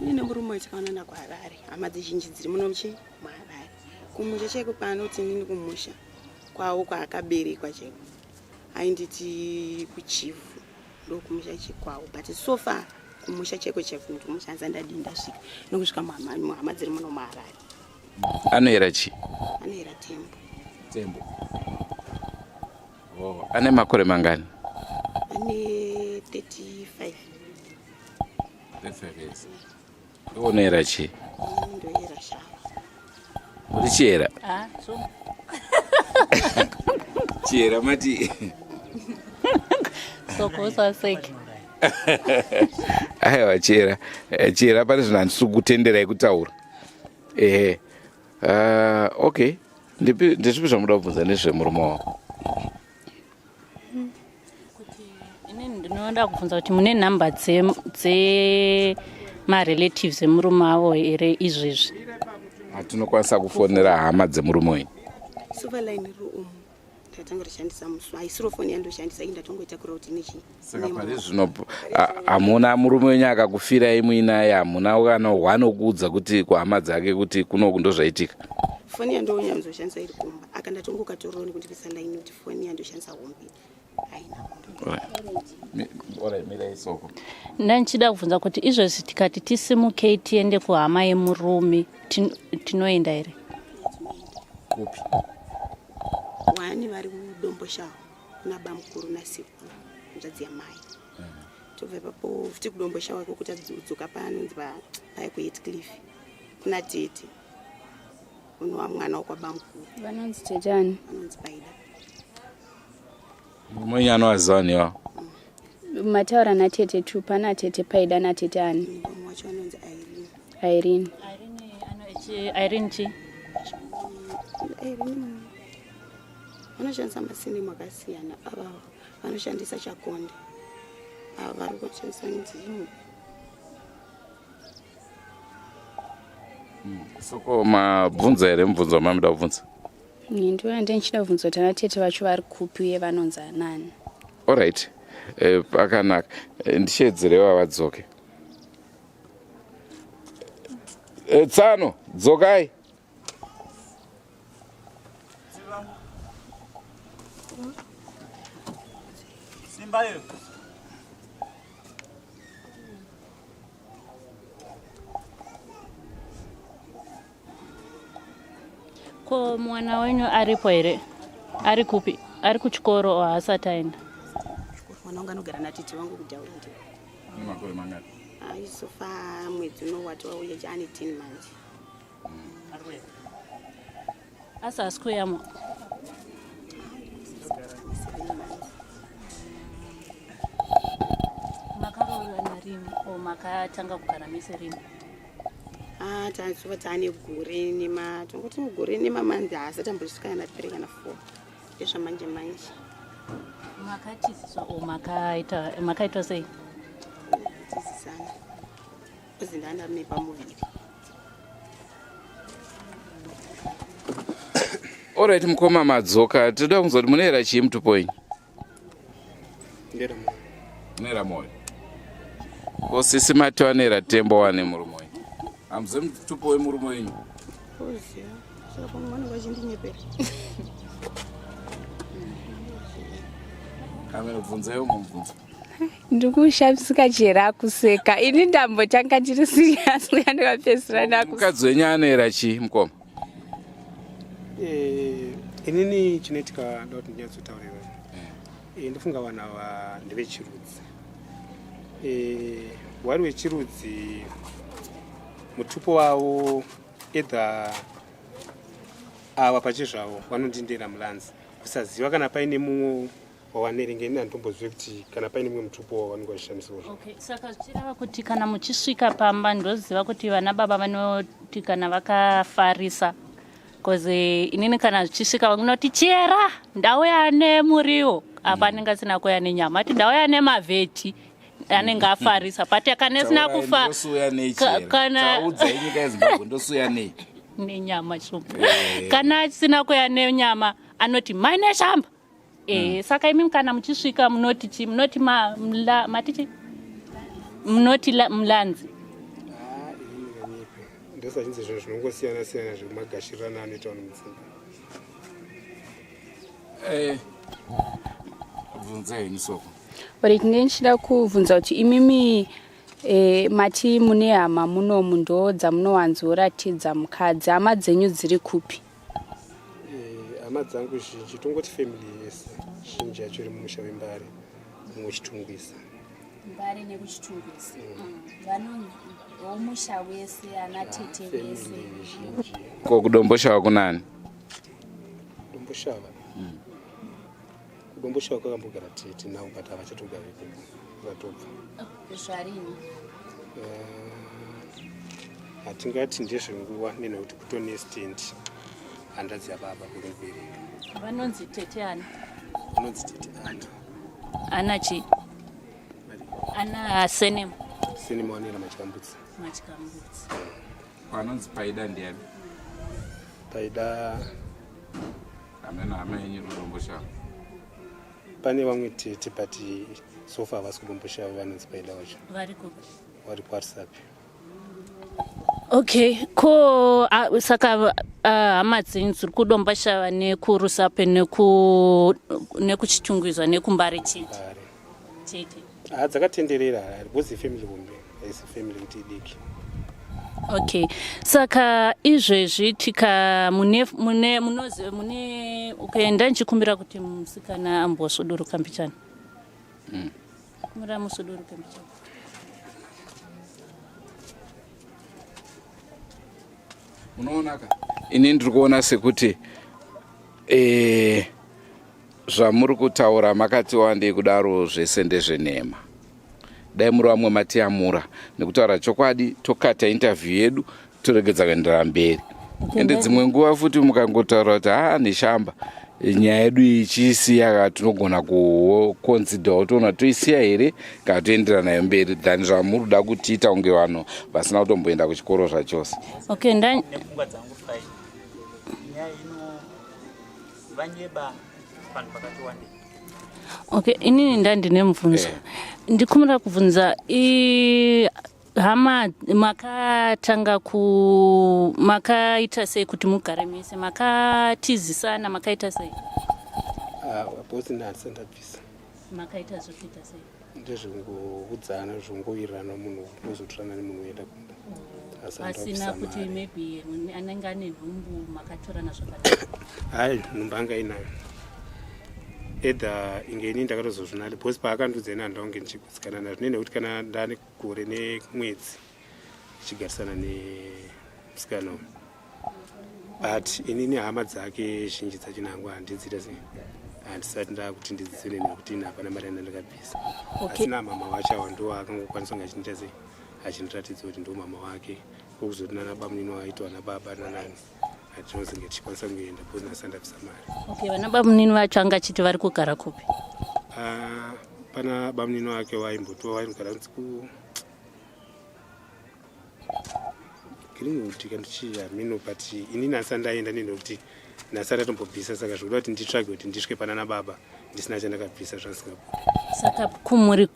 ini nemurume wacho takaonana kuharare hama dzizhinji dziri muno muchi muharare kumusha chaiko kwaanoti inini kumusha kwavo kwaakaberekwa chaiko ainditi kuchivhu ndokumusha chekwawo but so far kumusha chaiko chaiko ndikumusha hanzi andadii ndasvika nokusvika muhama dziri muno muharare Anoera chii? Anoera tembo. Tembo. Oh, ane makore mangani? Ane 35. 35 years. Unoera chii? Ndoera shava. Uri chiera? Ah, so. Chiera mati. Soko usaseke. Aiwa chiera. Eh, chiera pane zvinhu handisi kukutenderai kutaura. Ehe. Uh, okay. Ndipi ndezvipi zvamuda kubvunza nezvemurume wako? Kuti inini ndinoda kubvunza kuti mune nhamba dze marelatives emurume avo here izvezvi? Hatinokwanisa kufonera hama dzemurume wenyu. Silverline riri umu. Ndatanga kushandisa musi haisiro foni yandoshandisa iyi ndatongoitakura kuti nechi. Saka pari zvino hamuna murume wenyu akakufirai muinaye hamuna kana hwanokuudza kuti kuhama dzake kuti kunoku ndozvaitika. Foni yandonyanzoshandisa iri kumba aka ndatongokatorora nekundibisa line kuti foni yandoshandisa hombe haina. Ndandichida kubvunza kuti izvezvi tikati tisimukei tiende kuhama yemurume tinoenda here? Kupi? Wani vari kudomboshawa kuna bamukuru nasekuru hanzvadzi yamai tobva ipapo futi kudomboshawa ikoko tadzoka panonzi paya kuhetcliff kuna tete unova mwana wekwabamukuru vanonzi tete ani vanonzi paida Murume wenyu anovaziva vanhu ivavo? Mataura natete tu pana tete Paida natete ani? Mumwe wacho anonzi Irene. Irene. Irene chi? Irene vanoshandisa masinemu akasiyana ava vanoshandisa chakonde ava vari kushandisa nzimu. Soko mabvunza here mubvunzo wamamuda kubvunza? Ndiyo ndichida kubvunza kuti ana tete vacho vari kupi uye vanonzi anani. Alright. Eh, pakanaka. Eh, ndichiedzerewo avadzoke. Eh, tsano dzokai. Simba iyo. Ko mwana wenyu aripo here? Ari kupi? Ari kuchikoro or haasati aenda? Mwana wangu anogara natete wangu kudhaurindi. Makore mangani? Aisofa mwedzi uno wati wauya ane 10 manje. Asi haasi kuyamwa. Makaroorana rini or makatanga kugara mese rini? Ah, tazuva taane gore nema tongoti gore nemamanzi haasati ambosvika kana 3 kana 4 ndezvamanje manje. Makatiziswa or makaita makaitwa sei? Tizisana. Kuzi ndanda pamuviri. Alright mukoma madzoka tinoda kunzwa kuti munoera chii mutupo wenyu? Munoera moyo. Ko sisi mati vanoera tembo wane murume wenyu? Hamuzivi mutupo wemurume wenyu? Uziva. Saka pamwe vanenge vachindinyepera. Kamera bvunzaiwo mubvunzo. Ndikushamisika chera kuseka. Ini ndambotanga ndiri serious ndikapedzisira ndakuseka. Mukadzi wenyu anoera chii mukoma? Eh, inini chinoitika ndoda kuti ndinyatsotaurira eh. Ndofunga vanhu ava ndevechirudzi eh, wari wechirudzi mutupo wavo either ava pachezvavo vanondindera mulanzi kusaziva kana paine mumwe wawanerenge ini handitombozive kuti kana paine mumwe mutupo wavanenge vachishandisa okay saka zvichireva kuti kana muchisvika pamba ndoziva kuti vana baba vanoti kana vakafarisa bcause eh, inini kana zvichisvika vanoti chera ndauya nemuriwo apa anenge asina kuuya nenyama ati ndauya nemavheji anenge afarisa but kana isina kufa kana nenyama shumba eh. kana asina kuuya nenyama anoti maine shamba e, mm. Saka imi kana muchisvika munoti chi munoti ma, mla, mati chi munoti la, mlanzi ah, ndosachinzi zvinhu zvinongosiyana siyana zvekumagashirana anoita vanhu mudzimba eh, bvunza henyu soko orit ndine ndichida kubvunza kuti imimi e, mati mune hama munomu ndo dzamunowanzoratidza mukadzi hama dzenyu dziri kupi Eh, hama dzangu zhinji tongoti family yese zhinji yacho iri mumusha wembare muchitungwiza mbare nekuchitungwiza mm. vanomusha wese ana tete vese ko kudomboshava kunani domboshava mm. kudomboshava kwakambogara tete navo but havachatogari ikoko vatobva zvarini eh, hatingati ndezvenguva nenokuti kutone stand hanzvadzi yababa kuri kubereka vanonzi tete ani vanonzi tete ana ana chii ana senem senem wanera matyambudzi matyambudzi vanonzi paida ndiani paida amene hama yenyu rudomboshava pane vamwe tete but sofa havasi kudomboshava vanonzi paida vacho vari kupi vari kwarusapi Okay, ko uh, saka hama uh, dzenyu dziri kudombashava nekurusape neku nekuchitungwiza nekumbare chete chete ah, dzakatenderera because ifamily hombe haisi family kuti idiki okay saka izvezvi tika mune mune munozi mune okay ndandichikumbira kuti musikana ambosuduruka mbichana mm. Kumbira musuduruke mbichana Unoonaka ini ndiri kuona sekuti eh, zvamuri kutaura makati wandei kudaro zvese ndezvenhema dai muri vamwe matiyamura nekutaura chokwadi tokata interview yedu toregedza kuenderera mberi ende dzimwe nguva futi mukangotaura kuti haa neshamba nyaya yedu ichisiya tinogona kuconsider toona toisiya here kana toendera nayo mberi than zvamuri kuda kutiita kunge vanhu vasina kutomboenda kuchikoro zvachose okay nda nepfungwa dzangu fai nyaya ino vanyeba vanhu vakati wandei okay inini ndandine mubvunzo Eh. ndikumira kubvunza i Hama makatanga ku makaita sei kuti mugare mese makatizisana makaita sei? Ah, bosi ndandisati ndabvisa. Makaita zvekuita sei? Ndezvekungoudzana zvongowirirana munhu ozotorana nemunhu oenda kumba. Asina kuti maybe anenge ane nhumbu makatorana zvakadai. Hayi nhumbu anga inayo. Either inge ini ndakatozozvina because paakandiudza ini handaunge ndichigutsikana nazvo nekuti kana ndane gore nemwedzi ndichigarisana nemusikana uyu but inini hama dzake zhinji dzachinangwa handidziita sei handisati ndakuti ndidzidzire nekuti ini hapana mari yanda ndakabvisa okay. asi namama wacho awa ndiwo akangokwanisa kunge achindiita sei achindiratidza kuti ndiwo mama wake kokuzoti nana bamunini waiti vana baba nanani hatinozenge tichikwanisa kuenda because ndasati ndabvisa mari okay vana bamunini vacho anga achiti vari kugara kupi uh, pana bamunini wake waimbotiwa vainogara kunzi ku Greenwood kandichii hameno but ini nhasi andaenda nenokuti nhasi andatombobvisa saka zvikuda kuti nditsvage kuti ndisvike panana baba ndisina chandakabvisa zvasingabude saka kumhuri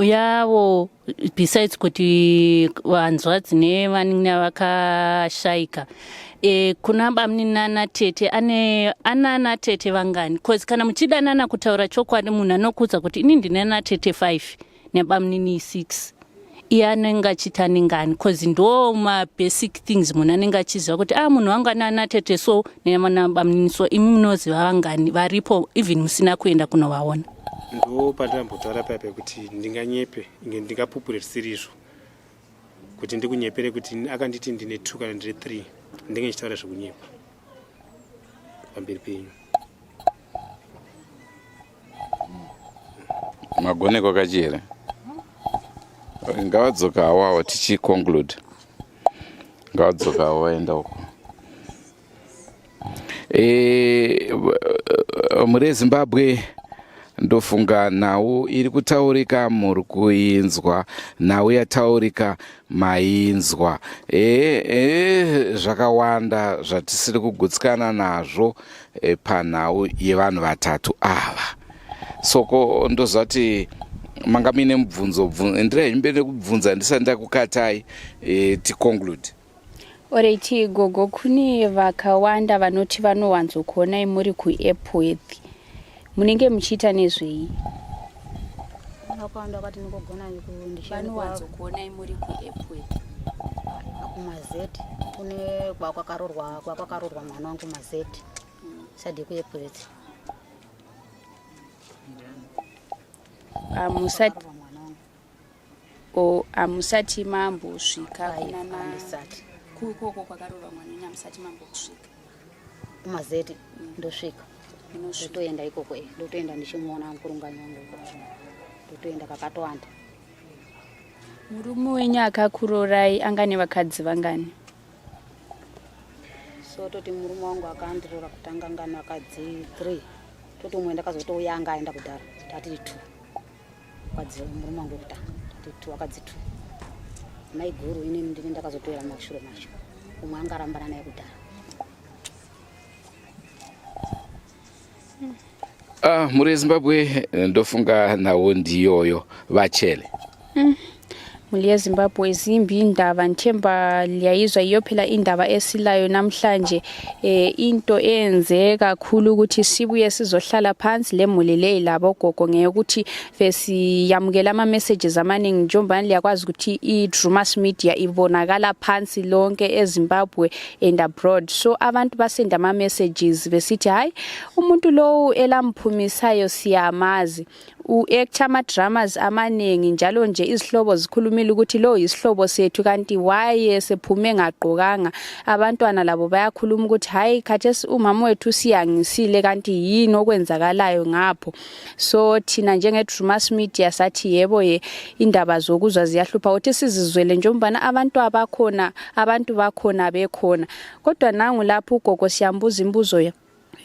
yavo besides kuti hanzvadzi nevanin'ina vakashaika e, kuna bamunini nana tete ane anana tete vangani bcause kana muchidanana kutaura chokwadi munhu anokuudza kuti ini ndine ana tete 5 nebamunini 6 iye anenge achiti anengani bcause ndo mabasic things munhu anenge achiziva kuti a ah, munhu wangu ane ana tete so nebamunini so imi munoziva vangani varipo even musina kuenda kunovaona ndo pandambotaura paya pekuti ndinganyepe inge ndingapupure zvisiri izvo kuti ndikunyepere kuti akanditi ndine two kana ndine three ndinge ndichitaura zvekunyepa pamberi penyu magoneko kachi here ngavadzoka awawo tichiconclude ngavadzoka awo vaenda uko e, mhuri yezimbabwe ndofunga nhau iri kutaurika muri kuinzwa nhau yataurika mainzwa e, e, zvakawanda zvatisiri kugutsikana nazvo e, panhau yevanhu vatatu ava soko ndoziva kuti manga muine mubvunzo endirai henyu mberi nekubvunza ndisati ndakukatai e, ticonclude Alright gogo kune vakawanda vanoti vanowanzokuonai muri kuEpworth. Munenge muchiita nezvei? Vakawanda vakati ndingogona Vanowanzokuonai muri kuEpworth. Kumazeti kune kwakwakaroorwa kwakwakaroorwa mwana wangu mazeti. Sadi kuEpworth. Musati O hamusati mambosvika kunana handisati kukoko kwakarova mwana wenyu hamusati mambosvika kumazeti ndosvika ndotoenda ikoko eh, ndotoenda ndichimuona mukurungani wangu ikoko ndotoenda kakatowanda murume wenyu akakurorai anga nevakadzi vangani so toti murume wangu akandiroora kutanga ngani vakadzi three toti umwe ndakazotouya anga aenda kudhara tatiri two Wakadzi murume wangu wekutanga tatu wakadzi tu maiguru inini ndini ndakazotoera mashure macho umwe anga arambana naye kudhara. Ah, mhuri yezimbabwe ndofunga nhau ndiyoyo vachele mm. Mhuri yeZimbabwe zimbi indaba ngithemba liyayizwa yiyo phela indaba esilayo namhlanje eh into eyenze kakhulu ukuthi sibuye sizohlala phansi lemuli leyi labo gogo ngeyokuthi besiyamukela ama messages amaningi njengoba liyakwazi ukuthi i-Drumas Media ibonakala phansi lonke eZimbabwe and abroad so abantu basenda ama messages besithi hayi umuntu lowu elamphumisayo siyamazi u-actor ama-dramas amaningi njalo nje izihlobo zikhulumile ukuthi lo yisihlobo sethu kanti waye sephume ngagqokanga abantwana labo bayakhuluma ukuthi hhayi khathesi umama wethu siyangisile kanti yini okwenzakalayo ngapho so thina njenge-drumas media sathi yebo ye indaba zokuzwa ziyahlupha ukuthi sizizwele njengombana abantu abakhona abantu bakhona bekhona kodwa nangu lapho ugogo siyambuza imibuzo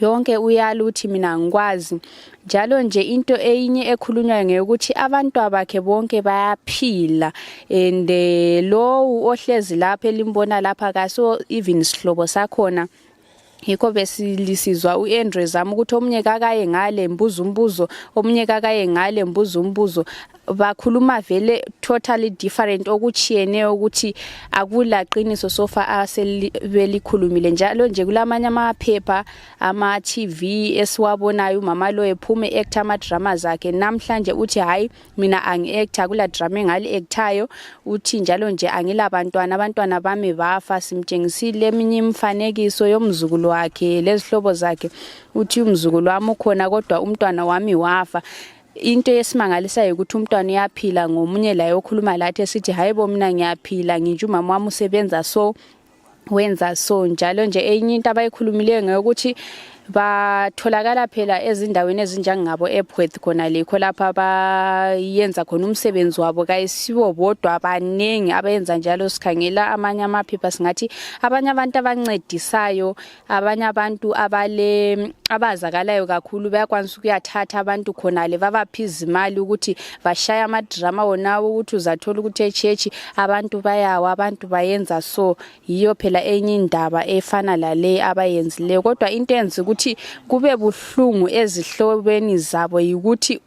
yonke uyala uthi mina angikwazi njalo nje into eyinye ekhulunywayo ngeyokuthi abantwabakhe bonke bayaphila and eh, lowu ohlezi lapha elimbona lapha kaso even sihlobo sakhona yikho besilisizwa u-Andrew zama ukuthi omunye kakaye ngale mbuzo umbuzo omunye kakaye ngale mbuzo umbuzo Bakhuluma vele totally different, okutshiyeneyo ukuthi akula qiniso sofa asebelikhulumile. Njalo nje kulamanye amaphepha, ama-TV esiwabonayo, umama lo ephume actor ama-dramas akhe. Namhlanje uthi hayi, mina angi-actor, akula drama engali-actayo. Uthi njalo nje angilabantwana, abantwana bami bafa. Simtshengisile eminye imifanekiso yomzukulu wakhe lezihlobo zakhe. Uthi umzukulu wami ukhona, kodwa umntwana wami wafa. Into esimangalisayo ukuthi umntwana uyaphila. Ngomunye laye okhuluma lathi esithi hayi bo, mina ngiyaphila, nginje umama wami usebenza so, wenza so. Njalo nje enye into abayikhulumileyo ngeyokuthi batholakala phela ezindaweni ezinjengabo Epworth khona lekho lapha bayenza khona umsebenzi wabo. Kayisibo bodwa, abaningi abayenza njalo. Sikhangela amanye amaphepha, singathi abanye abantu abancedisayo, abanye abantu abale abazakalayo kakhulu bayakwanisa ukuyathatha abantu khonale, babapha izimali ukuthi bashaya amadrama wonawo, ukuthi uzathola ukuthi echechi abantu bayawa, abantu bayenza so. Yiyo phela enye indaba efana lale abayenzileyo. Kodwa into enza ukuthi kube buhlungu ezihlobeni zabo yikuthi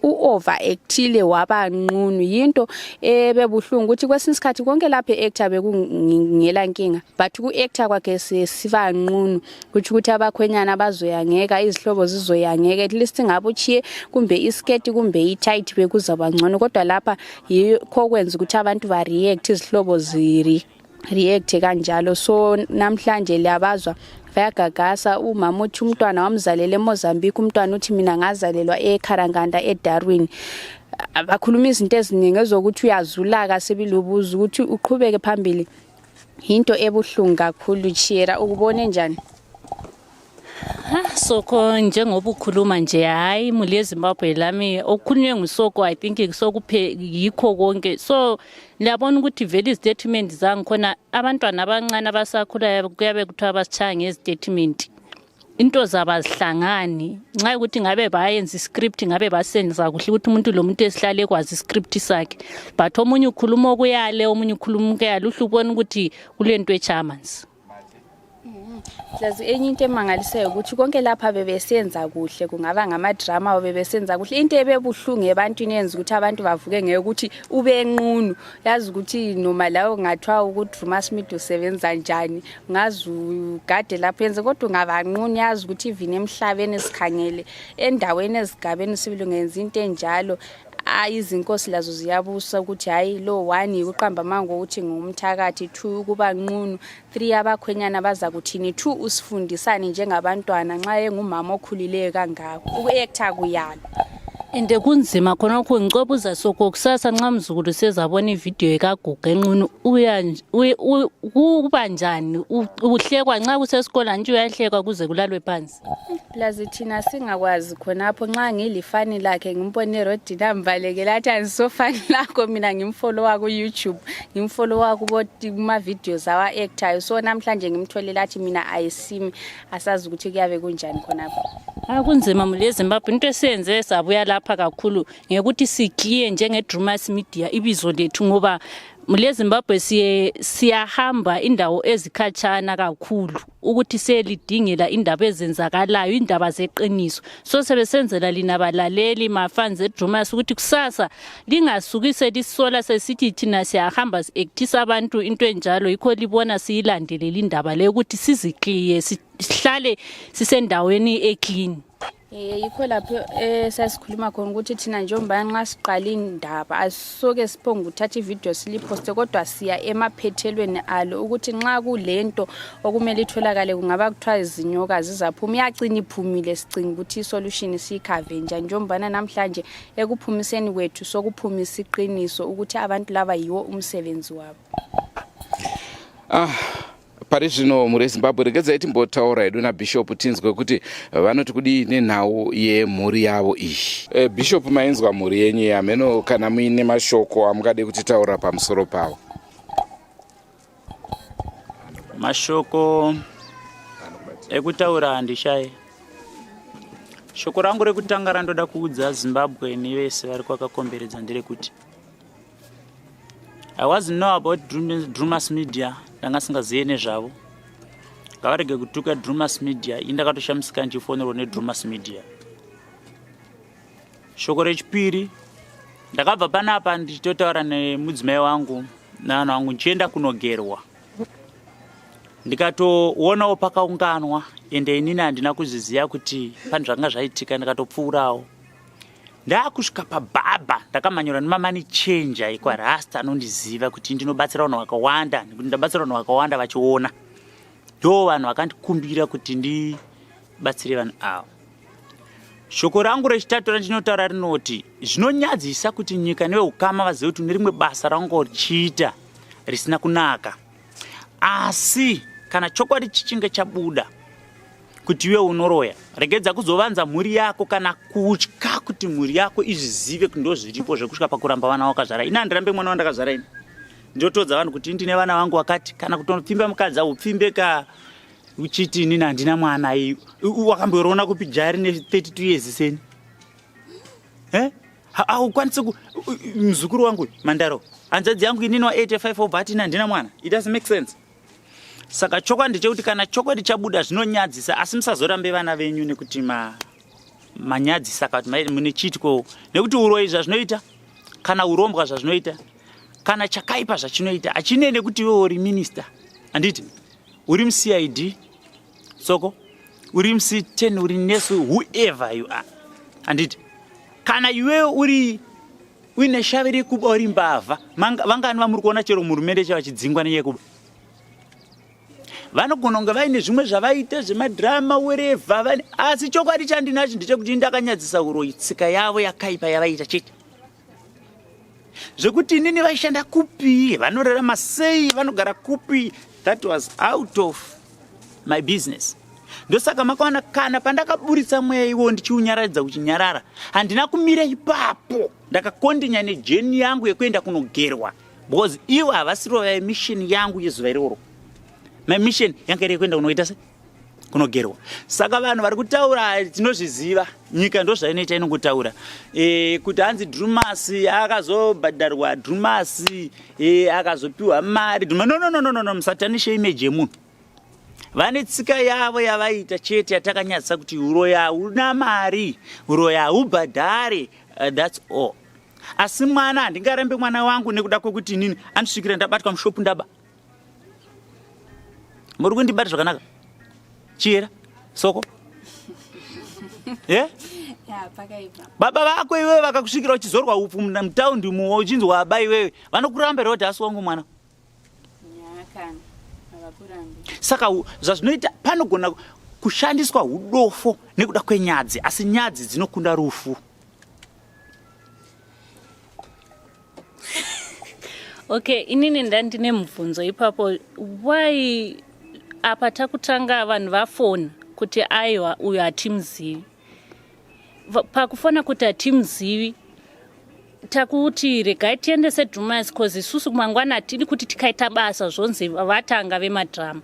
u-overactile, waba nqunu. Yinto ebebuhlungu ukuthi kwesinye isikhathi konke lapho e-actor bekungela nkinga, but ku-actor kwakhe siba nqunu, kutsho ukuthi abakhwenyana bazoyangeka, izihlobo zizoyangeka. At least ngabe uchiye kumbe isiketi kumbe i-tight, bekuzaba ngcono. Kodwa lapha yikho kwenza ukuthi abantu ba-react, izihlobo ziri react kanjalo. So namhlanje liyabazwa bayagagasa. Umama uthi umntwana wamzalela eMozambique, umntwana uthi mina ngazalelwa eKharanganda, eDarwin. Bakhuluma izinto eziningi ezokuthi uyazulaka sebilubuza ukuthi uqhubeke phambili. Into ebuhlungu kakhulu. Chiyera, ukubone njani? Soko, njengoba ukhuluma nje, hayi, imuli yeZimbabwe lami, okukhulunywe nguSoko, I think sokuphe yikho konke. So liyabona ukuthi vele izitatimenti zangikhona, abantwana abancane abasakhulayo kuyabe kuthiwa basitshaya ngezitatimenti, into zabo azihlangani. Nxa ukuthi ngabe bayenza iscript, ngabe basenza kuhle ukuthi umuntu lo muntu esihlale ekwazi iscript sakhe, but omunye ukhuluma okuyale, omunye ukhuluma okuyale, uhle ubone ukuthi kulento etshaya amanzi. Lazi, enye into emangalisayo ukuthi konke lapha bebesenza kuhle, kungaba ngamadrama, bebesenza kuhle. Into ebebuhlungu ebantwini yenza ukuthi abantu bavuke ngeyokuthi ubenqunu. Yazi ukuthi noma lawo kungathiwa ukuthi Smith usebenza njani, ungaze ugade lapho yenze, kodwa ungabanqunu. Yazi ukuthi even emhlabeni sikhangele endaweni ezigabeni sibili, ungenza into enjalo, ayi, izinkosi lazo ziyabusa ukuthi hayi, lo one yikuqamba amanga ukuthi ngumthakathi, two ukuba nqunu, three abakhwenyana baza kuthini, two usifundisani njengabantwana nxa engumama okhulileyo kangako, uku-acta kuyalo. Ende kunzima khonokho. Ngicobuza Soko, kusasa nxa mzukulu sezabona ividiyo ekaguga enqunu, kuba njani? Uhlekwa nxa kusesikolo nje, uyahlekwa kuze kulalwe phansi. Plus thina singakwazi khonapho. Nxa ngilifani lakhe, ngimbone erodini, ambalekela athi andisofani lakho. Mina ngimfollowa ku-YouTube, ngimfollowa kuma-videos awa-actayo. So namhlanje ngimtholele athi mina ayisimi, asazi ukuthi kuyabe kunjani khonapho. Hayi, kunzima mule eZimbabwe. Into esiyenze sabuya lapha kakhulu ngekuthi sikliye njenge-Drumas Media ibizo lethu, ngoba mule Zimbabwe siye siyahamba indawo ezikhatshana kakhulu ukuthi siyelidingela indaba ezenzakalayo, indaba zeqiniso. So sebesenzela lina balaleli, mafans eDrumas, ukuthi kusasa lingasuki selisola sesithi thina siyahamba si-actisa abantu into enjalo. Yikho libona siyilandelele indaba leyo ukuthi sizikliye, sihlale sisendaweni eclean. Yikho lapho esasikhuluma khona ukuthi thina njengoba nxa siqala indaba asisoke siphonge ukuthatha ividiyo siliphoste, kodwa siya emaphethelweni alo, ukuthi nxa kulento okumele itholakale, kungaba kuthiwa izinyoka zizaphuma, iyacina iphumile. Sicinga ukuthi isolution siyikhave njani, njengobana namhlanje ekuphumiseni kwethu sokuphumisa iqiniso ukuthi abantu laba yiwo umsebenzi wabo. Ah, pari zvino mhuri yeZimbabwe, regedzai timbotaura hedu nabhishopu, tinzwe kuti vanoti kudii nenhau yemhuri yavo iyi. Bishop, mainzwa mhuri yenyu yamheno, kana muine mashoko amungade kutitaura pamusoro pavo. Mashoko ekutaura handishaye. Shoko rangu rekutanga randoda kuudza Zimbabwe nevese vari kwakakomberedza nderekuti I wasn't know about Drumas Media. Ndanga singazive nezvavo. Ngavarege kutuka Drumas Media. Ini ndakatoshamisika ndichifonerwa neDrumas Media. Shoko rechipiri. Ndakabva panapa ndichitotaura nemudzimai wangu navanhu vangu ndichienda kunogerwa ndikatoonawo pakaunganwa ende inini handina kuzviziva kuti pane zvakanga zvaitika ndikatopfuurawo ndakusvika pabhabha ndakamhanyirwa nemamani chenja ekwarasta anondiziva kuti ndinobatsira vanhu vakawanda nekuti ndabatsira vanhu vakawanda vachiona ndo vanhu vakandikumbira kuti ndibatsire vanhu ava shoko rangu rechitatu randinotaura rinoti zvinonyadzisa kuti nyika neveukama vazive kuti une rimwe basa raunga uchiita risina kunaka asi kana chokwadi chichinge chabuda kuti iwe unoroya regedza kuzovanza mhuri yako kana kutya kuti mhuri yako izvizive kuti ndozviripo zvekusvika pakuramba vana wakazvara ini handirambe mwana wandakazvara ini ndotodza vanhu kuti ndine vana vangu wakati kana kutonopfimba mukadzi aupfimbe ka uchiti inini handina mwana wakamborona kupi jaya rine 32 years seni eh? haukwanisi muzukuru wangu mandaro hanzvadzi yangu inini wa 85 obva ati ini handina mwana it doesn't make sense saka chokwadi ndechekuti kana chokwadi chabuda zvinonyadzisa asi musazorambe vana venyu nekuti ma manyadzisa kana kuti mune chiitiko nekuti uroyi zvazvinoita kana urombwa zvazvinoita kana chakaipa zvachinoita hachinei nekuti iwe uri minista handiti uri mucid soko uri muc10 uri nesu whoever you are handiti kana iwewe uri uine shavi rekuba uri mbavha vangani vamuri kuona chero muhurumende chavachidzingwa nenyaya yekuba vanogona kunge vaine zvimwe zvavaita zvemadhirama werevha asi chokwadi chandinacho ndechekuti ndakanyadzisa uroyi tsika yavo yakaipa yavaiita chete zvekuti inini vaishanda kupi vanorarama sei vanogara kupi that was out of my business ndosaka makaona kana pandakaburitsa mweya iwo ndichiunyaradza kuchinyarara handina kumira ipapo ndakakondinya nejeni yangu yekuenda kunogerwa because ivo havasiro vaimishini yangu yezuva iroro my mission yanga iri yekuenda kunoita se kunogerwa saka vanhu vari kutaura tinozviziva nyika ndozvainoita inongotaura e, kuti hanzi drumas akazobhadharwa drumas e, akazopiwa mari no no no no no musatanishe image yemunhu vane tsika yavo yavaiita chete yatakanyadzisa kuti uroyi hauna mari uroyi haubhadhare uh, thats all asi mwana handingarambe mwana wangu nekuda kwekuti inini andisvikira ndabatwa mushopu ndaba muri kundibata zvakanaka chiyera soko yeah? baba vako iwewe vakakusvikira uchizorwa upfu mutaundi muwo uchinzi waba iwewe vanokuramba here kuti asi wangu mwana saka zvazvinoita panogona kushandiswa udofo nekuda kwenyadzi asi nyadzi dzinokunda rufu okay inini ndandine mubvunzo ipapo why apa takutanga vanhu vafona kuti aiwa uyo hatimuzivi pakufona kuti hatimuzivi takuti regai tiendese drumas cause isusu mangwana hatidi kuti tikaita basa zvonzi vatanga vemadrama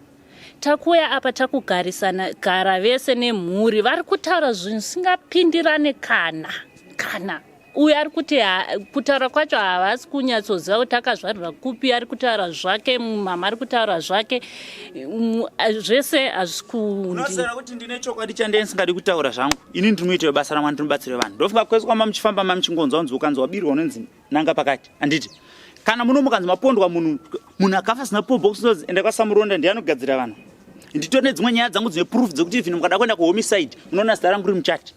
takuuya apa takugarisana gara vese nemhuri vari kutaura zvinhu zvisingapindirane kana kana uyu ari kuti kutaura kwacho havasi kunyatsoziva kuti akazvarirwa kupi ari kutaura zvake mama ari kutaura zvake zvese hazvisi kuunoziva kuti ndine chokwadi chandee ndisingadi kutaura zvangu ini ndiri muiti webasa ramwari ndinobatsira vanhu ndofunga kwese kwamba muchifamba ma muchingonzwa kunzi ukanzi wabirwa unonzi nanga pakati handiti kana muno mukanzi mapondwa munhu munhu akafa sina pobox nozi enda kwasamuronda ndiye anogadzira vanhu nditori nedzimwe nyaya dzangu dzine proof dzekuti even mukada kuenda kuhomicide munoona zita rangu riri muchati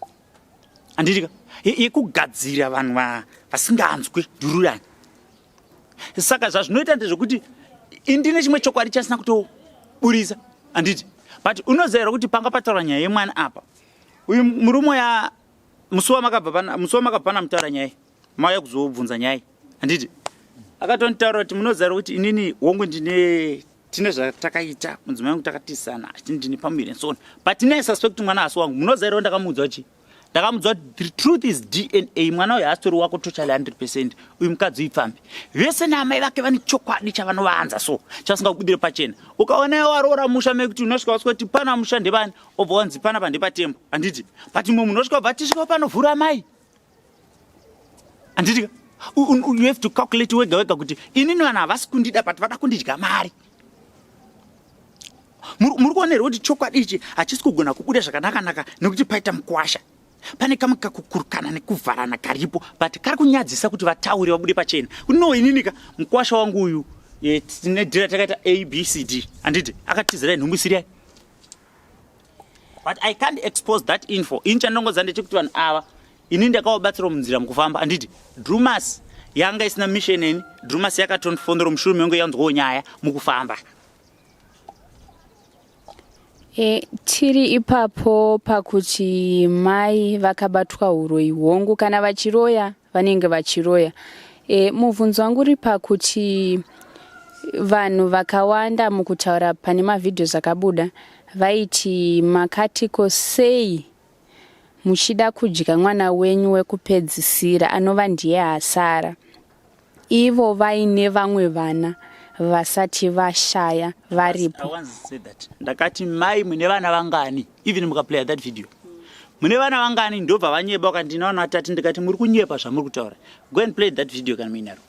handitika yekugadzira vanhu vasinganzwi ndururani saka zvazvinoita ndezvekuti indine chimwe chokwadi chasina kutoburisa handiti but unoziva here kuti panga pataura nyaya yemwana apa uyu murume ya musi wamakabva pana musi wamakabva pana mutaura nyaya mauya kuzobvunza nyaya handiti akatonditaura kuti munoziva here kuti inini hongu ndine tine zvatakaita mudzimai wangu takatisana achiti ndine pamuviri and so on but ine suspect mwana asi wangu munoziva here ndakamuudza kuti ndakamuudza kuti the truth is dna mwana uyu haasitori wako totally 100 percent uyu mukadzi uipfambi vese naamai vake vane chokwadi chavanovanza so chavasingakubudire pachena ukaona iwe waroora musha mekuti unosvika wasvika kuti pana musha ndevani obva wanzi pana pa ndepatembo handiti but mumwe munhu osvika obva tisvika panovhura amai handiti you have to calculate wega wega kuti inini vanhu havasi kundida but vada kundidya mari muri kuona here kuti chokwadi ichi hachisi kugona kubuda zvakanakanaka nekuti paita mukwasha Pane kamwe kakukurukana nekuvharana karipo but kari kunyadzisa kuti vataure vabude pachena kuti no ininika mukwasha wangu uyu eh, tine dhira takaita abcd handiti akatizira nhumbu isiri yake but i can't expose that info ini chandongoziva ndechekuti vanhu ava ini ndakavabatsirawo munzira mukufamba handiti drumas yanga isina mission ini drumas yakatondifonera mushure mekunge yanzwawo nyaya mukufamba E, tiri ipapo pakuti mai vakabatwa uroyi hongu kana vachiroya vanenge vachiroya e, mubvunzo wangu uri pakuti vanhu vakawanda mukutaura pane mavhidhios akabuda vaiti makatiko sei muchida kudya mwana wenyu wekupedzisira anova ndiye asara ivo vaine vamwe vana vasati vashaya varipo. Ndakati mai mune vana vangani even mukaplaya that video mune vana vangani ndobva vanyeba vakati ndine vana vatatu ndikati muri kunyepa zvamuri kutaura go and play that video kana muinaro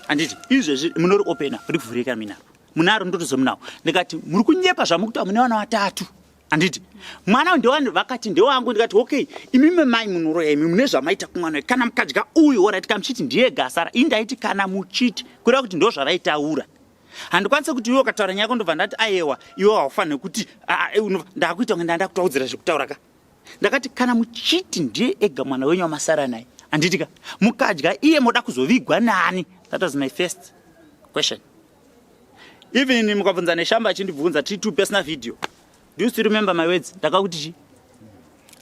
handiti izvezvi munori opena muri kuvhurika muinaro munaro ndotozo munawo ndikati muri kunyepa zvamuri kutaura mune vana vatatu handiti mwana ndewani vakati ndewangu ndikati okay imimi mai munoroya imi mune zvamaita kumwana kana mukadya uyu orit kana muchiti ndiye gasara ini ndaiti kana muchiti kureva kuti ndo zvavaitaura handikwanise kuti iwe ukataura nyaya yako ndobva ndati ayewa iwe haufanire kuti ndakuita kunge ndanda kutaudzira zvekutaura ka ndakati kana muchiti ndiye ega mwana wenyu wamasara naye handiti ka mukadya iye moda kuzovigwa nani that was my first question even mukabvunza neshamba achindibvunza tiri two personal video do you still remember my words ndakakuti chi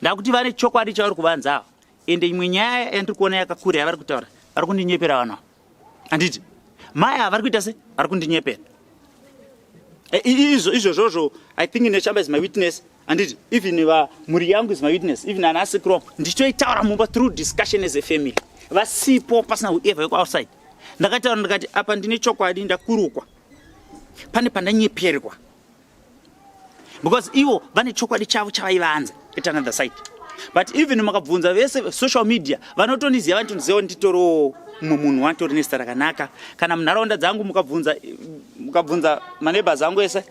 ndakuti vane chokwadi chavari kuvanza ava ende imwe nyaya yandiri kuona yakakura yavari kutaura vari kundinyepera vanhu ava handiti mai ava vari kuita se vari kundinyepera e, izvo izvozvozvo i think neshamba is my witness handiti even va mhuri yangu is my witness even ana asekuru wangu ndichitoitaura mumba through discussion as a family vasipo pasina whoever wekuoutside ndakataura ndikati apa ndine chokwadi ndakurukwa pane pandanyeperwa because ivo vane chokwadi chavo chavaivanza at another side but even makabvunza vese social media vanotondiziva vanotondiziva nditoriwo mumwe munhu watori nezita rakanaka kana munharaunda dzangu mukabvunza mukabvunza maneighbors angu ese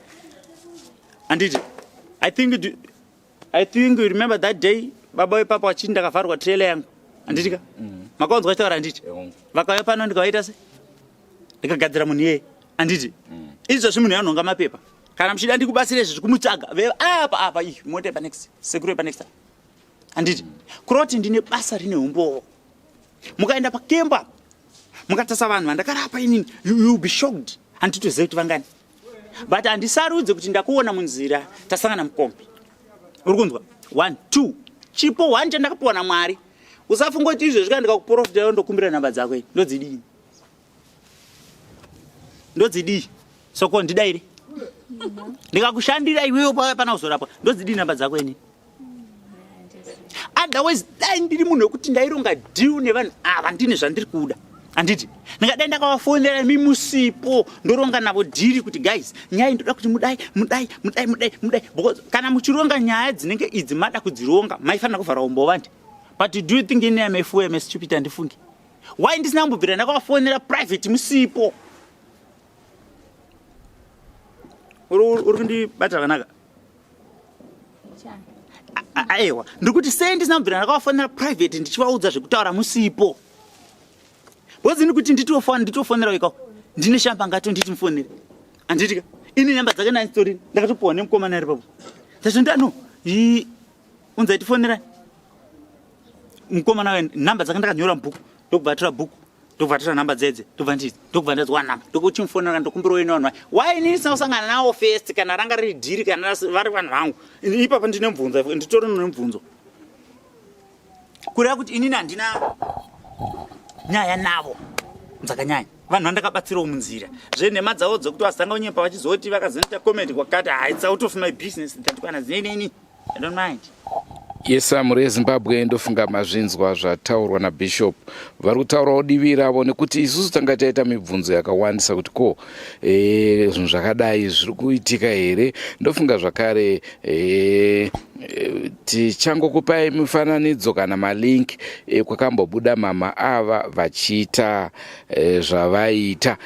handiti i think I think you remember that day baba wepapa wachiti ndakavharwa trailer yangu handiti ka mm. makaunzwa vachitaura handiti vakauya pano ndikavaita se ndikagadzira munhu iyeye handiti mm. izvozvi munhu yanhonga mapepa kana muchida ndikubatsire izvi zvekumutsvaga apa apa iyi mota yepanext sekuru yepanext handiti mm. kuroti ndine basa rine umbowo mukaenda pakemba apa mukatarisa vanhu vandakarapa inini you will be shocked handitozive kuti vangani but handisarudze kuti ndakuona munzira tasangana mukombi uri kunzwa one two chipo one chandakapiwa namwari usafunga kuti izvezvi kana ndikakuprofita ndokumbira nhamba dzako ini ndodzidii ndodzidii soko ndidaire ndikakushandira iwewe pauya pana kuzorapwa ndodzidii nhamba dzako ini otherwise dai ndiri munhu wekuti ndaironga deal nevanhu ava ndine zvandiri kuda handiti ndingadai ndakavafonera imi musipo ndoronga navo dhiri kuti guys nyaya ndoda kuti mudai mudai mudai mudai mudai because kana muchironga nyaya dzinenge idzi mada kudzironga maifanira kuvhara umbo vandi but do you think ini am a fool am a stupid handifungi why ndisina kumbobvira ndakavafonera private musipo uri kundibata zvakanaka aewa ndiri kuti sei ndisina kubvira ndakavafonera private ndichivaudza zvekutaura musipo because ini kuti nditofonera iko ndine shamba ngato nditi mufonere anditika ini namba dzake naisitorini ndakatopuwa nemukomana ari papo ndazvondano unzai tifonera mukomana uya namba dzake ndakanyora mubhuku ndokubva atora bhuku ndokubva atora namba dzedze ndokubva nditi ndokubva ndadzwa namba ndokuchimufonera ndokumbira uye nevanhu vaye why inini ndisina kusangana nawo first kana ranga riri dhiri kana vari vanhu vangu ipapa ndine mubvunzo nditori nemubvunzo kureva kuti inini handina nyaya navo dzakanyanya vanhu vandakabatsirawo munzira zvenhema dzavo dzekuti vazotanga kunyepa vachizoti vakazonoita comment kwakati ah, it's out of my business that kana dzinenini I don't mind. Yesa mhuri yeZimbabwe ndofunga mazvinzwa zvataurwa naBishop. Vari kutaurawo divi ravo nekuti isusu tanga taita mibvunzo yakawandisa kuti ko e, zvinhu zvakadai zviri kuitika here. Ndofunga zvakare e, Tichangokupai mifananidzo kana malink ekwakambobuda mama ava vachiita zvavaita.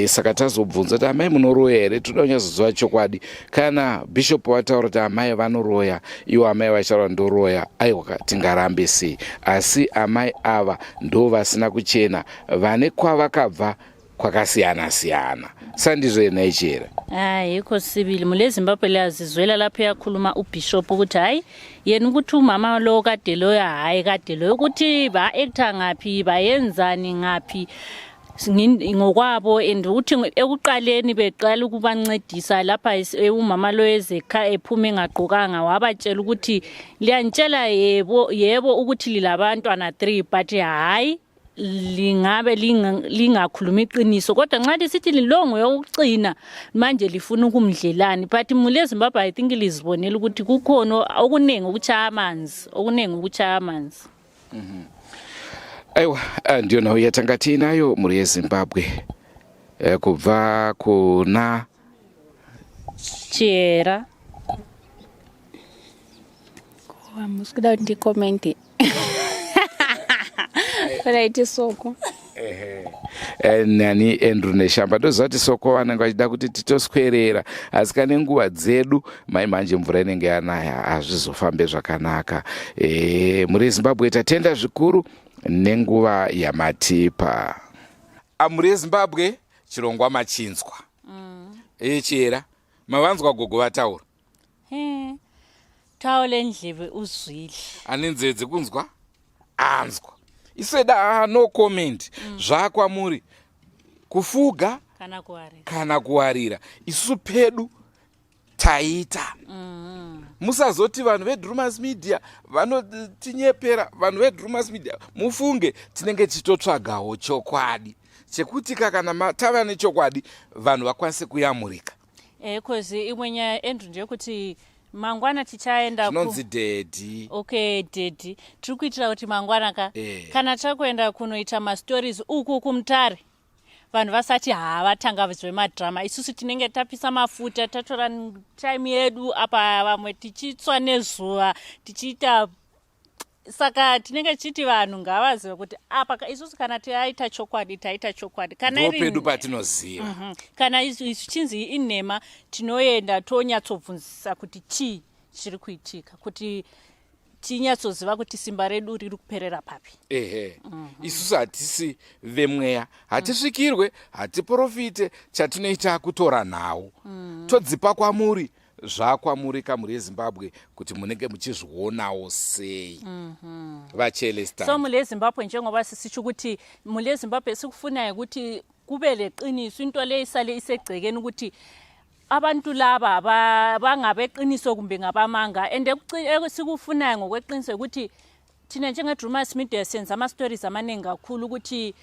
Saka tazobvunza kuti amai munoroya here, toda kunyatsoziva chokwadi. Kana bishop vataura kuti amai vanoroya, ivo amai vachitaura ndoroya, aiwa tingarambe sei? Asi amai ava ndo vasina kuchena, vane kwavakabva kwakasiyana siyana, sandizvo here naichera? Yikho sibili mule Zimbabwe liyazizwela lapho yakhuluma ubishop ukuthi hayi yena ukuthi umama lo kade loyo, hayi kade loyo ukuthi ba-actor ngaphi, bayenzani ngaphi ngokwabo, and ukuthi ekuqaleni beqala ukubancedisa lapha umama lo ezekha ephuma engagqokanga, wabatshela ukuthi liyantshela yebo yebo ukuthi lilabantwana 3, but hayi lingabe lingakhuluma iqiniso, kodwa nxa lisithi lo ngoyokucina manje lifuna ukumdlelani. But mule Zimbabwe, I think lizibonela ukuthi kukhona okuningi ukuchaya amanzi, okuningi ukuchaya amanzi. Aiwa, ndiyo nhau yatanga tiinayo mhuri yeZimbabwe, kubva kuna Chihera. Hamusi kuda kuti ndicommente? Right, Soko. Nani Andrew Neshamba, ndoziva kuti Soko vanenge vachida kuti titoswerera, asi kane nguva dzedu mai manje mvura inenge yanaya, hazvizofambe zvakanaka. Mhuri yeZimbabwe, tatenda zvikuru nenguva yamatipa. Mhuri yeZimbabwe, chirongwa machinzwa. Chihera, mavanzwa gogo vataura. Taule ndlebe uzwile. Ane nzeve dzekunzwa anzwa. Iseda no comment. Zvakwamuri kufuga kana kuwarira, kana kuwarira. Isusu pedu taita. Musazoti vanhu veDrumas Media vanotinyepera. Vanhu veDrumas Media, mufunge tinenge tichitotsvagawo chokwadi chekuti kana tava nechokwadi vanhu vakwanise kuyamurika. Cause imwe nyaya, Andrew, ndeyekuti mangwana tichaenda Zvinonzi daddy. Okay daddy, tiri kuitira kuti mangwana ka kana takuenda kunoita mastories uku kuMutare, vanhu vasati havatanga zvemadrama. Isusu tinenge tapisa mafuta, tatora time yedu apa, vamwe tichitswa nezuva tichiita. Saka tinenge tichiti vanhu ngavazive kuti apa isusu kana taita chokwadi, taita chokwadi. Kana pedu patinoziva. Kana zvichinzi inhema, tinoenda tonyatsobvunzisa kuti chii chiri kuitika, kuti tinyatsoziva kuti simba redu riri kuperera papi. Ehe. Isusu hatisi vemweya, hatisvikirwe, hatiprofite. Chatinoita kutora nhau, todzipa kwamuri. Zvakwamuri kamhuri yeZimbabwe kuti munenge muchizvionawo sei. VaChelestan. So mule Zimbabwe, njengoba sisitsho ukuthi mule Zimbabwe sikufunayo ukuthi kube leqiniso, into le isale isegcekeni ukuthi abantu laba bangabeqiniso kumbe ngabamanga. And esikufunayo ngokweqiniso ukuthi thina njenge-Drumas Media senza ama-stories amaningi kakhulu, ukuthi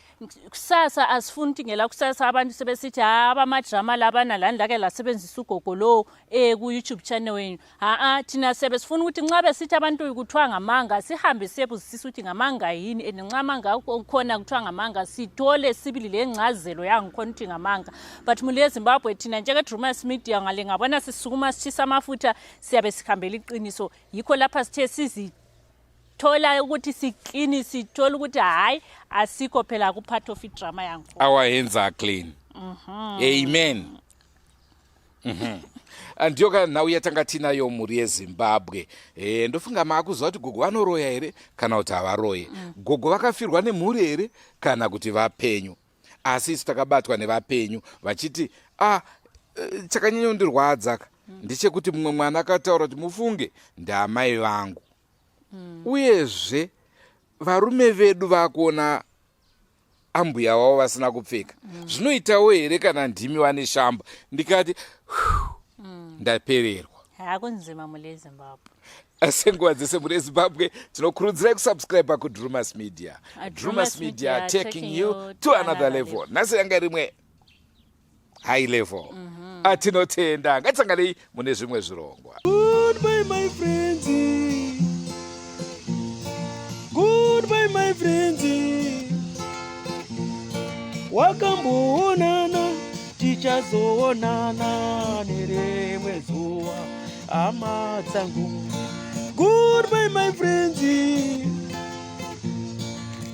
kusasa asifuni ukuthi ngela kusasa abantu sebesithi ha abamadrama labana lani lake lasebenzisa ugogo lowo ku-YouTube channel wenu. Ha-a, thina siyabe sifuna ukuthi nxa besithi abantu kuthiwa ngamanga, sihambe siyebuzisisa ukuthi ngamanga yini, and nxa amanga khona kuthiwa ngamanga, sithole sibili le ngcazelo yangikhona ukuthi ngamanga. But mule Zimbabwe, thina njenge-Drumas Media ngale ngabona sisukuma sitshisa amafutha, siyabe sihambela iqiniso. Yikho lapha sithe sizi thola ukuthi siklini, sithola ukuthi hayi asikho phela ku-part of idrama yangikhona. Our hands are clean. Amen. Ndiyo kana nhau yatanga tinayo mhuri yeZimbabwe. Ndofunga maakuziva kuti gogo vanoroya here kana kuti havaroye, gogo vakafirwa nemhuri here kana kuti vapenyu. Asi isu takabatwa nevapenyu vachiti ah, chakanyanya kundirwadza ka ndechekuti mumwe mwana akataura kuti mufunge ndaamai vangu. Uyezve varume vedu vakuona ambuya vavo vasina kupfeka, zvinoitawo here kana ndimi vane shamba? Ndikati ndapererwa. Hakunzima mule Zimbabwe. Senguva dzese mune Zimbabwe, tinokurudzirai kusubscribe kuDrumas Media. Drumas Media, taking you to another level. Nhasi yanga rimwe high level. Atinotenda, ngatisanganei mune zvimwe zvirongwa. Goodbye, my friends. Goodbye, my friends. Wakamboonana, tichazoonana nerimwe zuva, hama dzangu. Goodbye my friends.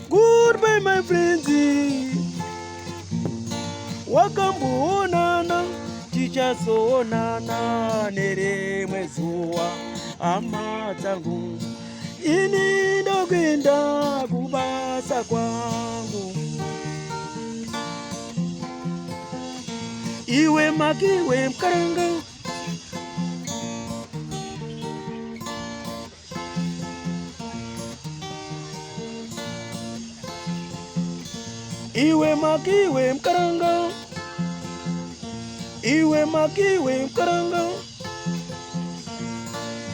Goodbye my friends. Wakamboonana tichazoonana nerimwe zuva hama dzangu. Ini ndokuenda kubasa kwangu. Iwe makiwe mkaranga. Iwe makiwe mkaranga. Iwe makiwe mkaranga.